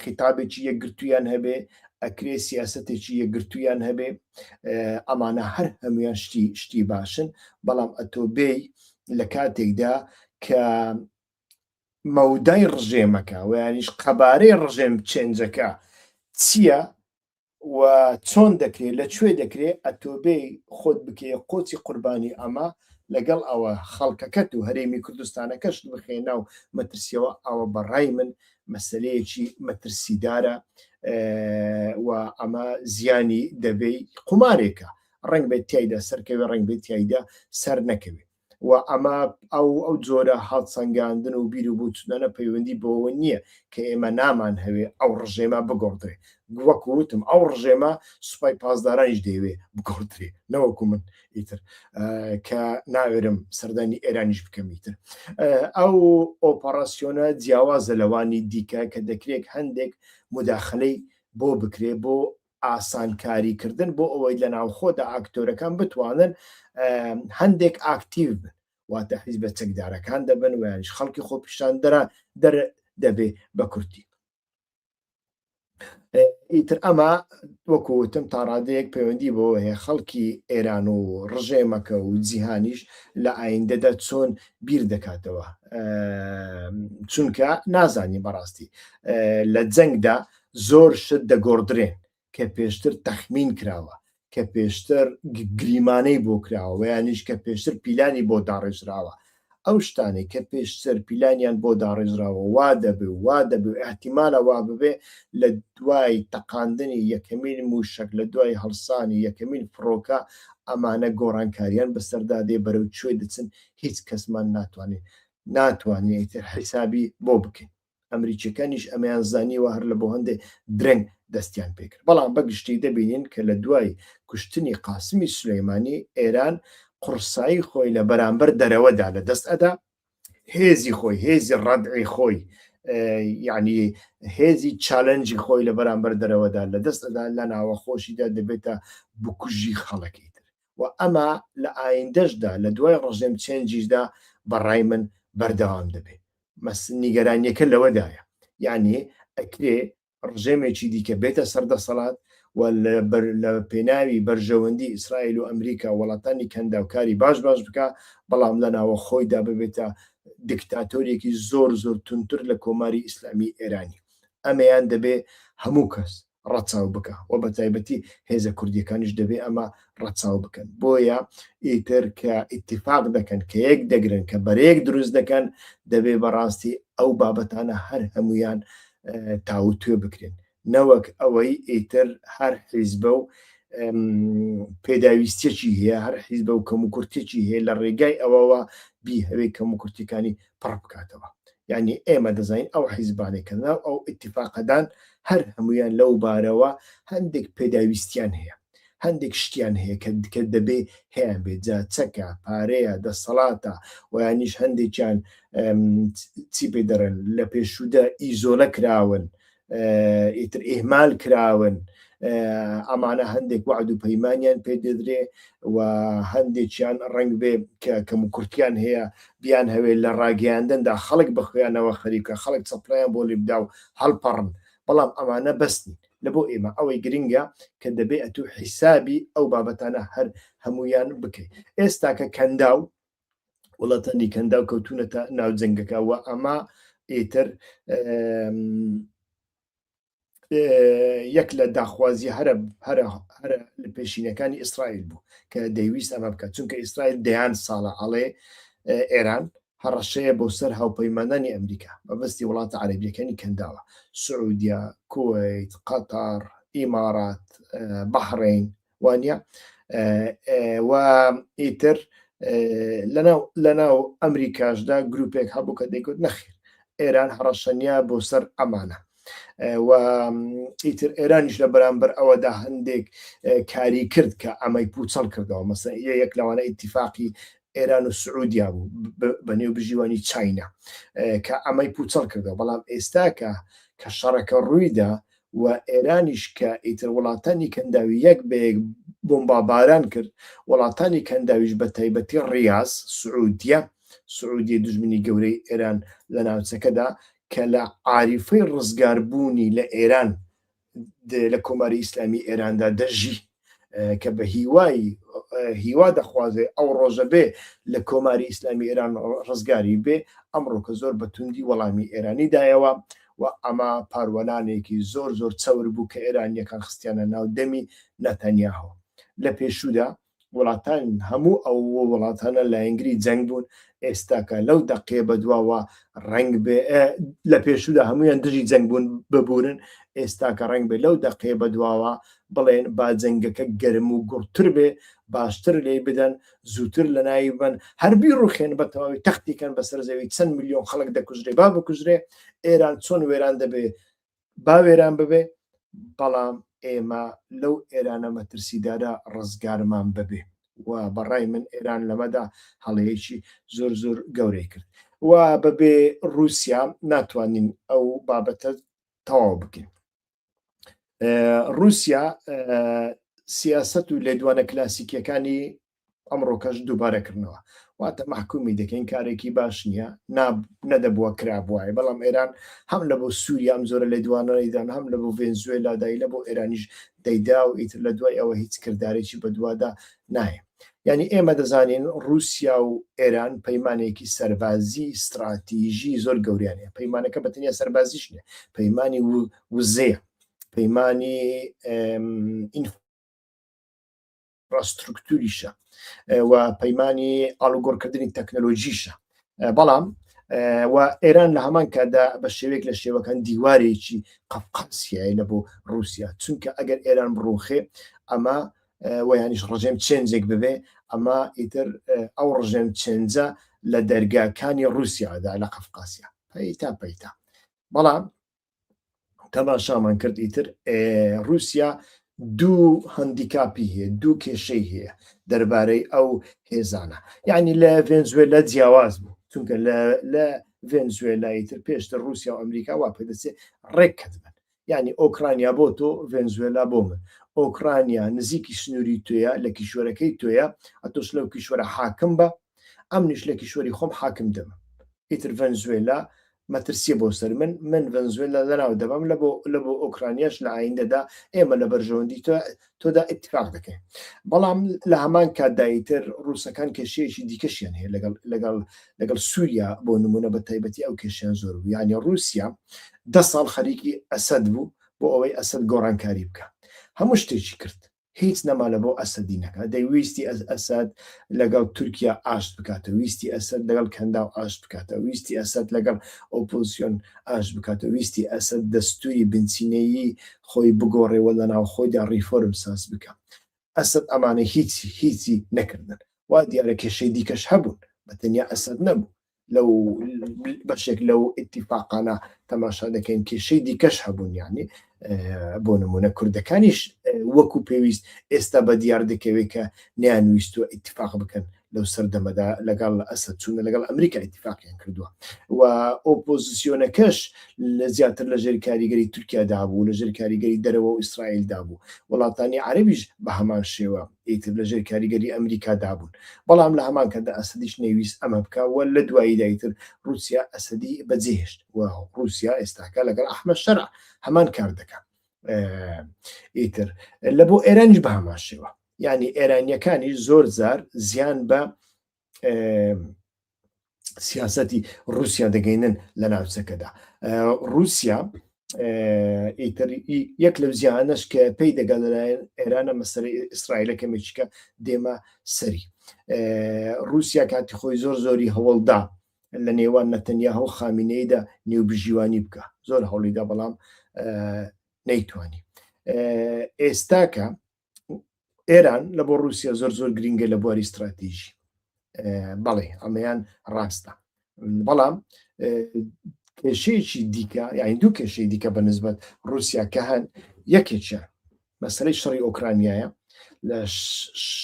خیتابێکی یەکگرتوویان هەبێ ئەکرێ سیاستێکی یەکگرتوویان هەبێ ئەمانە هەر هەمویان شتی شتی باشن بەڵام ئەتۆ بێی لە کاتێکدا کە مەودای ڕژێمەکە ویانیش قەبارەی ڕژێم چێنجەکە چییە و چۆن دەکرێ لە کوێ دەکرێ ئەتۆ بێی خۆت بکەیە قۆچی قوربانی ئەمە لەگەڵ ئەوە خەڵکەکەت و هەرێمی کوردستانەکەشت بخەیە ناو مەترسیەوە ئەوە بەڕای من مەسەلەیەکی مەترسیدارە و ئەمە زیانی دەبێ قومارێکە ڕەنگ بێت تایدا سەرکەوێ ڕەنگ بێت تایدا سەر نەکەوێ و ئەمە ئەو ئەو جۆرە هەڵسەنگاندن و بیر و بۆچوونانە پەیوەندی بەوەوە نییە کە ئێمە نامانهەوێ ئەو ڕژێمە بگۆڕدرێ. وەکو وتم ئەو ڕژێمە سوپای پاسدارانیش دەیەوێ بگۆڕدرێ نەوەکو من ئیتر کە ناوێرم سەردانی ئێرانیش بکەم ئیتر. ئەو ئۆپەڕاسیۆنە جیاوازە لەوانی دیکە کە دەکرێت هەندێک موداخلەی بۆ بکرێ بۆ ئاسانکاری کردن بۆ ئەوەی لە ناوخۆدا ئاکتۆرەکان بتوانن هەندێک ئاکتیڤ بن واتە حیزبە چەکدارەکان دەبن و یانیش خەڵکی خۆپیشاندەران دەر دەبێ بە کورتی ئیتر ئەمە وەکو وتم تا ڕادەیەک پەیوەندی بەوە هەیە خەڵکی ئێران و ڕژێمەکە و جیهانیش لە ئایندەدا چۆن بیر دەکاتەوە چونکە نازانین بەڕاستی لە جەنگدا زۆر شت دەگۆڕدرێن کە پێشتر تەخمین کراوە، کە پێشتر گریمانەی بۆ کراوە ویانیش کە پێشتر پیلانی بۆ داڕێژراوە. ئەو شتانەی کە پێشتر پیلانیان بۆ داڕێژراوە وا دەبێ و وا دەبێ و ئیحتیمالە وا ببێ لە دوای تەقاندنی یەکەمین مووشەک، لە دوای هەڵسانی یەکەمین فڕۆکە ئەمانە گۆڕانکاریان بەسەردا دێ بەرەو کوێ دەچن هیچ کەسمان ناتوانێ ناتوانین ئیتر حیسابی بۆ بکەین. ئەمریکیەکانیش ئەمەیان زانیوە هەر لە بۆ هەندێ درەنگ دەستیان پێکرد بەڵام بە گشتی دەبینین کە لە دوای کوشتنی قاسمی سولەیمانی ئێران قوڕسایی خۆی لە بەرامبەر دەرەوەدا لە دەست ئەدا هێزی خۆی هێزی ڕەدعی خۆی یعنی هێزی challenge ی خۆی لە بەرامبەر دەرەوەدا لە دەست ئەدا لە ناوە خۆشیدا دەبێتە بکوژی خەڵکی تر و ئەمە لە ئایندەشدا لە دوای ڕژێم change یشدا بەڕای من بەردەوام دەبێت مەس نیگەرانیەکە لەوەدایە یعنی ئەکرێ ڕژێمێکی دیکە بێتە سەر دەسەڵات و لە پێناوی بەرژەوەندی ئیسرائیل و ئەمریکا وڵاتانی کەنداوکاری باش باش بکە بەڵام لە ناوە خۆیدا ببێتە دیکتاتۆریەکی زۆر زۆر تونتر لە کۆماری ئیسلامی ئێرانی ئەمەیان دەبێ هەموو کەس. ڕەچاو بکە و بە تایبەتی هێزە کوردیەکانیش دەبێ ئەمە ڕەچاو بکەن بۆیە ئیتر کە ئیتیفاق دەکەن کە یەک دەگرن کە بەرەیەک دروست دەکەن دەبێ بەڕاستی ئەو بابەتانە هەر هەمویان تاوتوێ بکرێن نەوەک ئەوەی ئیتر هەر حیزبە و پێداویستیەکی هەیە هەر حیزبە و کەموکورتێکی هەیە لە ڕێگای ئەوەوە بیهەوێ کەموکورتیەکانی پڕ بکاتەوە یعنی ئێمە دەزانین ئەو حیزبانەی کە ناو ئەو ئیتیفاقەدان هەر هەمویان لەو بارەوە هەندێک پێداویستیان هەیە هەندێک شتیان هەیە کە کە دەبێ هەیان بێت جا چەکە پارەیە دەسەڵاتە ویانیش هەندێکیان چی پێ دەڕێن لە پێشودا ئیزۆلە کراون ئیتر ئیهمال کراون ئەمانە هەندێک وعد و پەیمانیان پێ دەدرێ و هەندێکیان ڕنگ بێ کە کەم و کورتیان هەیە بیان هەوێ لە ڕاگەیاندندا خەڵک بەخۆیانەوە خەریکە خەڵک چەپڵیان بۆ لیبدا و هەڵپەڕن بەڵام ئەمانە بەس نین لە بۆ ئێمە ئەوەی گرنگە کە دەبێ ئەتوو حیسابی ئەو بابەتانە هەر هەمویان بکەیت ئێستا کە کەنداو وڵاتانی کەنداو کەوتونەتە ناو جەنگەکە و ئەمە ئیتر یەک لە داخوازی هەرە هەرە هەرە لە پێشینەکانی ئیسرائیل بوو کە دەیویست ئەمە بکات چونکە ئیسرائیل دەیان ساڵە ئەڵێ ئێران هەڕەشەیە بۆ سەر هاوپەیمانانی ئەمریکا مەبەستی وڵاتە عەرەبیەکانی کەنداوە سعودیا کوەیت قەتەر ئیمارات بەحرین وانە و ئیتر لەناو لەناو ئەمریکاشدا گروپێک هەبوو کە دەیگوت نەخیر ئێران هەڕەشەنیە بۆ سەر ئەمانە و ئیتر ئێرانیش لە بەرامبەر ئەوەدا هەندێک کاری کرد کە ئەمەی پوچەڵ کردەوە مەسە یەک لەوانە ئیتیفاقی ئێران و سعودیا بوو بە نێو بژیوانی چاینا کە ئەمەی پوچەڵ کردەوە بەڵام ئێستا کە کە شەڕەکە ڕوویدا و ئێرانیش کە ئیتر وڵاتانی کەنداوی یەک بە یەک بۆمباباران کرد، وڵاتانی کەنداویش بە تایبەتی ڕیاز، سعودیە، سعودیە دوژمنی گەورەی ئێران لە ناوچەکەدا کە لە عاریفەی ڕزگاربوونی لە ئێران لە کۆماری ئیسلامی ئێراندا دەژی. کە بە هیوای هیوا دەخوازێ ئەو ڕۆژە بێ لە کۆماری ئیسلامی ئێران ڕزگاری بێ ئەمڕۆ کە زۆر بە توندی وەڵامی ئێرانی دایەوە و ئەمە پاروەنانێکی زۆر زۆر چەور بوو کە ئێرانیەکان خستیانە ناو دەمی نەتەنیاهۆ لە پێشودا وڵاتان هەموو ئەو وڵاتانە لایەنگری جەنگ بوون ئێستاکە لەو دەقێ بەدواوە ڕەنگ بێ لە پێشودا هەمویان دژی جەنگ بوون ببورن ئێستاکە ڕەنگ بێ لەو دەقێ بەدواوە بڵێن با جەنگەکە گەرم و گوڕتر بێ باشتر لێی بدەن زووتر لەناوی ببەن هەر بیڕوخێن بە تەواوی تەختی کەن بەسەر زەوی چەند ملیۆن خەڵک دەکوژرێ با بکوژرێ ئێران چۆن وێران دەبێ با وێران ببێ بەڵام ئێمە لەو ئێرانە مەترسیدارە ڕزگارمان ببێ و بەڕای من ئێران لەمەدا هەڵەیەکی زۆر زۆر گەورەی کرد و بەبێ رووسیا ناتوانین ئەو بابەتە تەواو بکەین. رووسیا سیاست و لێدوانە کلاسیکیەکانی ئەمڕۆکەش دووبارەکردنەوە واتە محکومی دەکەین کارێکی باش نییە نەدەبووە کرابووایە بەڵام ئێران هەم لە بۆ سووریا ئەم زۆرە لێدوانەیدان هەم لە بۆ ڤێنزوێلا دای لە بۆ ئێرانیش دەیدا و ئیتر لە دوای ئەوە هیچ کردارێکی بەدوادا نایە یعنی ئێمە دەزانین رووسیا و ئێران پەیمانێکی سەربازی ستراتیژی زۆر گەوریان هەیە پەیمانەکە بە تەنیا سەربازیش نیە پەیمانی وزەیە پەیمانی ئینفراسترکتوریشە و پەیمانی ئاڵوگۆڕکردنی تەکنەلۆژیشە بەڵام و ئێران لە هەمان کاتدا بە شێوەیەک لە شێوەکان دیوارێکی قەفقاسیایە لە بۆ رووسیا چونکە ئەگەر ئێران بڕوخێ ئەمە و یانیش ڕژێم change ێک ببێ ئەمە ئیتر ئەو ڕژێم change ە لە دەرگاکانی رووسیادا لە قەفقاسیا پەیتا پەیتا بەڵام تەماشامان کرد ئیتر رووسیا دوو handicap ی هەیە دوو کێشەی هەیە دەربارەی ئەو هێزانە یعنی لە ڤێنزوێلا جیاواز بوو چونکە لە ڤێنزوێلا ئیتر پێشتر رووسیا و ئەمریکا وا پێدەچێت ڕێک کەتبن یانی ئۆکرانیا بۆ تۆ ڤێنزوێلا بۆ من ئۆکرانیا نزیکی سنووری تۆیە لە کیشوەرەکەی تۆیە ئەتۆش لەو کیشوەرە حاکم بە ئەمنیش لە کیشوەری خۆم حاکم دەبم ئیتر ڤەنزوێلا مەترسیە بۆ سەر من من ڤەنزوێلا لەناو دەبەم لە بۆ لە بۆ ئۆکرانیاش لە ئایندەدا ئێمە لە بەرژەوەندی تۆ تۆدا ئیتفاق دەکەین بەڵام لە هەمان کاتدا ئیتر ڕووسەکان کێشەیەکی دیکەشیان هەیە لەگەڵ لەگەڵ لەگەڵ سووریا بۆ نمونە بە تایبەتی ئەو کێشیان زۆر بوو یعنی رووسیا ده ساڵ خەریکی ئەسەد بوو. بۆ ئەوەی ئەسەد گۆڕانکاری بکە هەموو شتێکی کرد هیچ نەما لە بۆ ئەسەدی نەکا دەی ویستی ئەس ئەسەد لەگەڵ تورکیا ئاشت بکاتەوە ویستی ئەسەد لەگەڵ کەنداو ئاشت بکاتەوە ویستی ئەسەد لەگەڵ ئۆپۆزسیۆن ئاشت بکاتەوە ویستی ئەسەد دەستوری بنچینەیی خۆی بگۆڕێ و لە ناوخۆیدا ڕیفۆرم ساز بکا ئەسەد ئەمانە هیچ هیچی نەکردن وا دیارە کێشەی دیکەش هەبوون بە تەنیا ئەسەد نەبوو لەو بەشێک لەو ئیتیفاقانە تەماشا دەکەین کێشەی دیکەش هەبوون یعنی بۆ نمونە کوردەکانیش وەکو پێویست ئێستا بە دیار دەکەوێت کە نیان ویستوە ئیتیفاق بکەن لەو سەردەمەدا لەگەڵ ئەسەد چوونە لەگەڵ ئەمریکا ئیتیفاقیان کردووە و ئۆپۆزیسیۆنەکەش لە زیاتر لە ژێر کاریگەری تورکیا دابوو لە ژێر کاریگەری دەرەوە و ئیسرائیل دابوو وڵاتانی عەرەبیش بە هەمان شێوە ئیتر لە ژێر کاریگەری ئەمریکا دابوون بەڵام لە هەمان کاتدا ئەسەدیش نەیویست ئەمە بکا و لە دواییدا ئیتر ڕووسیا ئەسەدی بەجێهێشت و ڕووسیا ئێستاکە لەگەڵ ئەحمەد شەرع هەمان کار دەکا ئیتر لە بۆ ئێرانیش بە هەمان شێوە یعنی ئێرانیەکانیش زۆر جار زیان بە سیاسەتی رووسیا دەگەینن لە ناوچەکەدا رووسیا ئیتر یەک لەو زیانەش کە پێی دەگا لەلایەن ئێرانە مەسەری ئیسرائیلە کەمێکیکە دێمە سەری رووسیا کاتی خۆی زۆر زۆری هەوڵدا لە نێوان نەتەنیا و خامینەیدا نێوبژیوانی بکە زۆر هەوڵیدا بەڵام نەیتوانی ئێستاکە ئێران لە بۆ رووسیا زۆر زۆر گرنگە لە بواری استراتیژی بەڵێ ئەمەیان ڕاستە بەڵام کێشەیەکی دیکە یعنی دوو کێشەی دیکە بە نسبەت رووسیا کە هەن یەکێکیان مەسەلەی شەڕی ئۆکرانیایە لە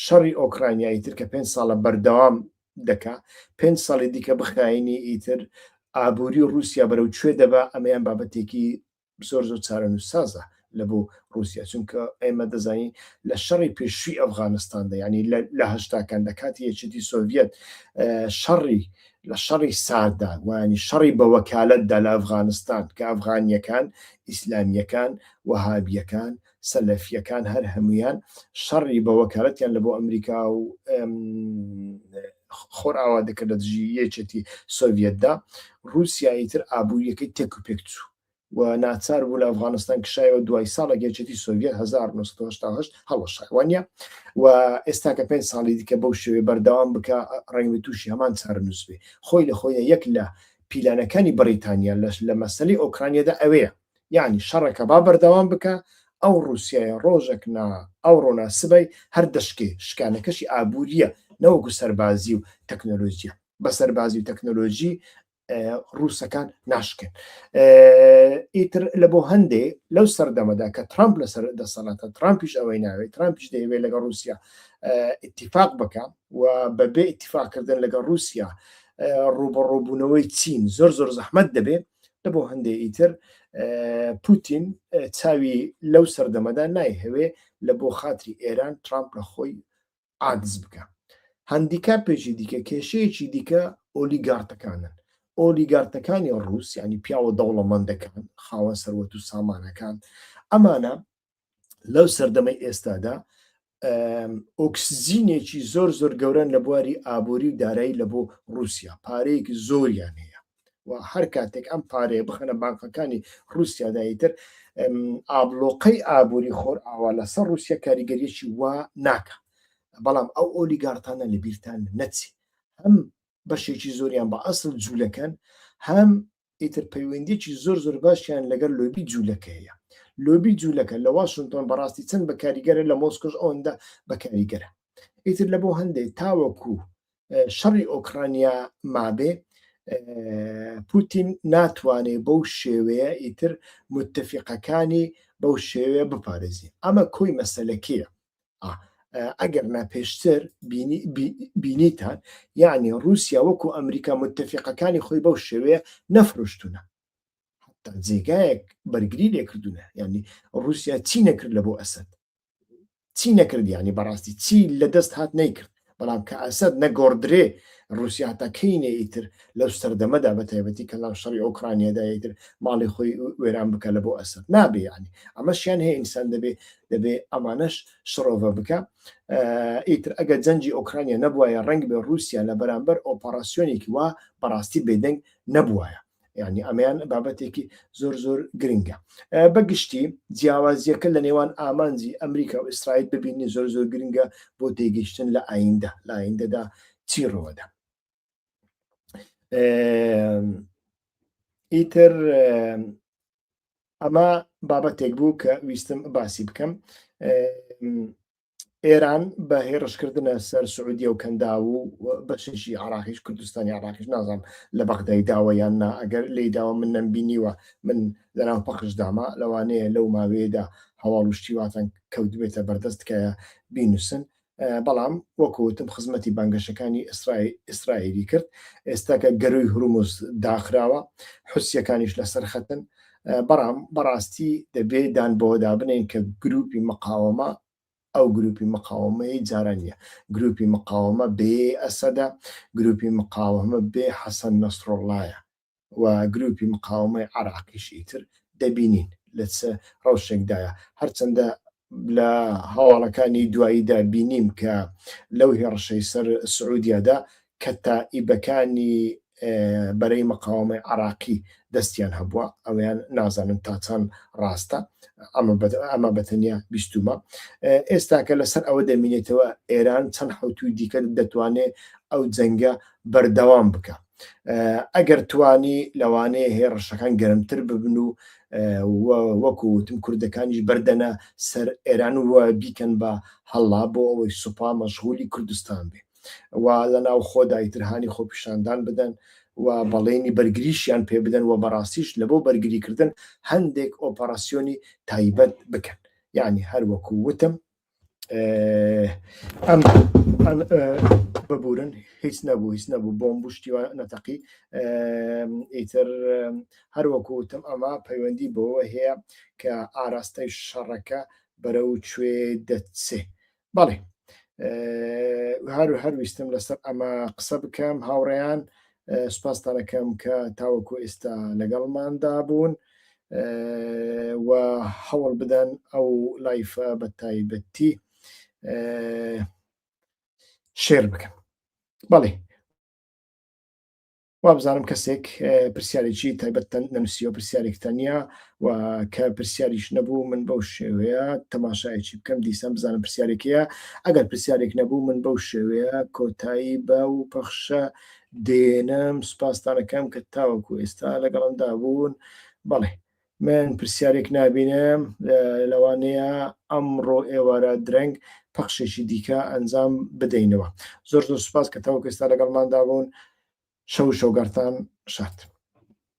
شەڕی ئۆکرانیایی تر کە پێ ساڵە بەردەوام دەکا پێ ساڵی دیکە بخاینی ئیتر ئابووری رووسیا بەرەو کوێ دەبا ئەمەیان بابەتێکی زۆر زۆر چارەنووسسازە لە بۆ ڕووسیا چونکە ئێمە دەزانین لە شەڕی پێشووی ئەفغانستاندا یعنی لە هەشتاکان لە کاتی یەکێتی سۆڤیەت شەڕی لە شەڕی ساردا وانی شەڕی بە وەکالەتدا لە ئەفغانستان کە ئەفغانیەکان ئیسلامیەکان وەهابیەکان سەلەفیەکان هەر هەمویان شەڕی بە وەکالەتیان لە بۆ ئەمریکا و خۆرئاوا دەکرد لە دژی یەکێتی سۆڤیەتدا ڕووسیا ئیتر ئابووریەکەی تێک و پێک چوو و ناچار بوو لە ئەفغانستان کشایەوە دوای ساڵێک یەکێتی سۆڤیەت 1988 هەڵوەشای وانە و ئێستا کە پێنج ساڵی دیکە بەو شێوەیە بەردەوام بکە ڕەنگە تووشی هەمان چارەنووس بێ خۆی لە خۆیدا یەک لە پیلانەکانی بەریتانیا لە مەسەلەی ئۆکرانیادا ئەوەیە یعنی شەڕەکە با بەردەوام بکە ئەو ڕووسایە ڕۆژێک نا ئەوڕۆ نا سبەی هەر دەشکێ شکانەکەشی ئابووریە نەوەکو سەربازی و تەکنۆلۆژیە بە سەربازی و تەکنۆلۆژی ڕووسەکان ناشکێن ئیتر لە بۆ هەندێ لەو سەردەمەدا کە ترامپ لەسەر دەسەڵاتە ترامپیش ئەوەی ناوێت ترامپیش دەیەوێت لەگەڵ رووسیا ئیتیفاق بکە و بەبێ ئیتیفاقکردن لەگەڵ رووسیا ڕوبەڕوبوونەوەی چین زۆر زۆر زەحمت دەبێت لە بۆ هەندێ ئیتر پوتین چاوی لەو سەردەمەدا نایهەوێ لە بۆ خاتری ئێران ترامپ لە خۆی عاجز بکە. هەندیکاپێکی دیکە کێشەیەکی دیکە ئۆلیگارتەکانن. ئۆلیگارتەکانی ڕووس یانی پیاوە دەوڵەمەندەکان، خاوەن سەروەت و سامانەکان، ئەمانە لەو سەردەمەی ئێستادا ئۆکسجینێکی زۆر زۆر گەورەن لە بواری ئابووری و دارایی لە بۆ ڕووسیا پارەیەکی زۆریان هەیە و هەر کاتێک ئەم پارەیە بخەنە بانقەکانی ڕووسیادا ئیتر ئابلۆقەی ئابووری خۆر ئاوا لەسەر ڕووسیا کاریگەریەکی وا ناکە بەڵام ئەو ئۆلیگارتانە لە بیرتان نەچی هەم بەشێکی زۆریان بە ئەسڵ جوولەکەن هەم ئیتر پەیوەندیی زۆر زۆر باشیان لەگەڵ لۆبی جوولەکە هەیە لۆبی جوولەکە لە واشنتۆن بەڕاستی چەند بەکاریگەرە لە مۆسکۆش ئەوەندە بەکاریگەرە ئیتر لە بۆ هەندێک تاوەکو شەڕی ئۆکرانیا مابێ پوتین ناتوانێ بەو شێوەیە ئیتر متفقەکانی بەو شێوەیە بپارێزی ئەمە کۆی مەسەلەکەیە ئەگەر نا پێشتر بینیتان یعنی رووسیا وەکو ئەمریکا متفقەکانی خۆی بەو شێوەیە نەفرۆشتونە حتا جێگایەک بەرگری لێکردونە یعنی رووسیا چی نەکرد لە بۆ ئەسەد چی نەکرد یانی بەڕاستی چی لە دەست هات نەیکرد بەڵام کە ئەسەد نەگۆڕدرێ رووسیا تا کەینێ ئیتر لەو سەردەمەدا بە تایبەتی کە لەم شەڕی ئۆکرانیادا ئیتر ماڵی خۆی وێران بکە لە بۆ ئەسەد نابێ یانی ئەمەشیان هەیە ئینسان دەبێ دەبێ ئەمانەش شڕۆڤە بکە ئیتر ئەگەر جەنگی ئۆکرانیا نەبوایە ڕەنگ بێ رووسیا لە بەرامبەر ئۆپەراسیۆنێکی وا بەڕاستی بێدەنگ نەبوایە. یعنی ئەمەیان بابەتێکی زۆر زۆر گرنگە بەگشتی جیاوازیەکە لە نێوان ئامانجی ئەمریکا و ئیسرائیل ببینی زۆر زۆر گرنگە بۆ تێگەیشتن لە ئایندە لە ئایندەدا چی ڕووەدا ئیتر ئەمە بابەتێک بوو کە ویستم باسی بکەم ئێران بە هێڕشکردنە سەر سعودیە و کەنداو و بەشێکی عراقیش کوردستانی عراقیش نازانم لە بەغدای داوە یان نا ئەگەر لی داوە من نەمبینیوە من لەناو پەخش داما لەوانەیە لەو ماوەیەدا هەواڵ و شتیواتان کەوتبێتە بەردەست تکایە بینوسن بەڵام وەکو وتم خزمەتی بانگەشەکانی ئیسرائیلی کرد ئێستا کە گەروی هورمز داخراوە حوسیەکانیش لەسەر خەتن بەڵام بەڕاستی دەبێ دان بەوەدا بنێین کە گروپی مقاوەمە ئەو گروپی مقاوەمەی جاران نییە گروپی مقاوەمە بێ ئەسەدە گروپی مقاوەمە بێ حەسەن نەسڕوڵڵایە و گروپی مقاوەمەی عراقیش ئیتر دەبینین لە چ ڕەوشێکدایە هەرچەندە لە هەواڵەکانی دواییدا بینیم کە لەو هێڕشەی سەر سعودیادا کەتائیبەکانی بەرەی مقاومەی عراقی دەستیان هەبووە ئەویان نازانم تا چەند ڕاستە ئەمە بەتەنیا بیستومە ئێستاکە لەسەر ئەوە دەمینێتەوە ئێران چەند حوتوی دیکە دەتوانێت ئەو جەنگە بەردەوام بکە ئەگەر توانی لەوانەیە هێڕشەکان گەرمتر ببن و وەکو وتم کوردەکانیش بەردەنە سەر ئێران و بیکەن بە هەڵا بۆ ئەوەی سوپا مەشغولی کوردستان بێ و لە ناو خۆدا ئیتر هانی خۆپیشاندان بدەن و بەڵێنی بەرگریشیان پێ بدەن و بەڕاستیش لە بۆ بەرگریکردن هەندێک ئۆپەراسیۆنی تایبەت بکەن یعنی هەر وەکو وتم ئەم ببورن هیچ نەبوو هیچ نەبوو بۆم بشتیوە نەتەقی ئیتر هەروەکو وتم ئەمە پەیوەندی بەوە هەیە کە ئاراستەی شەڕەکە بەرەو کوێ دەچێ بەڵێ هەر هەر ویستم لەسەر ئەمە قسە بکەم هاوڕێیان سوپاستانەکەم کە تاوەکو ئێستا لەگەڵماندا بوون و هەوڵ بدەن ئەو live ە بە تایبەتی share بکەن بەڵێ وابزانم کەسێک پرسیارێکی تایبەتتان نەنووسیوە پرسیارێکتان نییە و کە پرسیاریش نەبوو من بەو شێوەیە تەماشایەکی بکەم دیسان بزانم پرسیارێک هەیە ئەگەر پرسیارێک نەبوو من بەو شێوەیە کۆتایی بە و پەخشە دێنم سوپاستانەکەم کە تاوەکو ئێستا لەگەڵمدا بوون بەڵێ من پرسیارێک نابینم لەوانەیە ئەمڕۆ ئێوارە درەنگ پەخشێکی دیکە ئەنجام بدەینەوە زۆر زۆر سوپاس کە تاوەکو ئێستا لەگەڵماندا بوون شەو شەوگەڕتان شاد.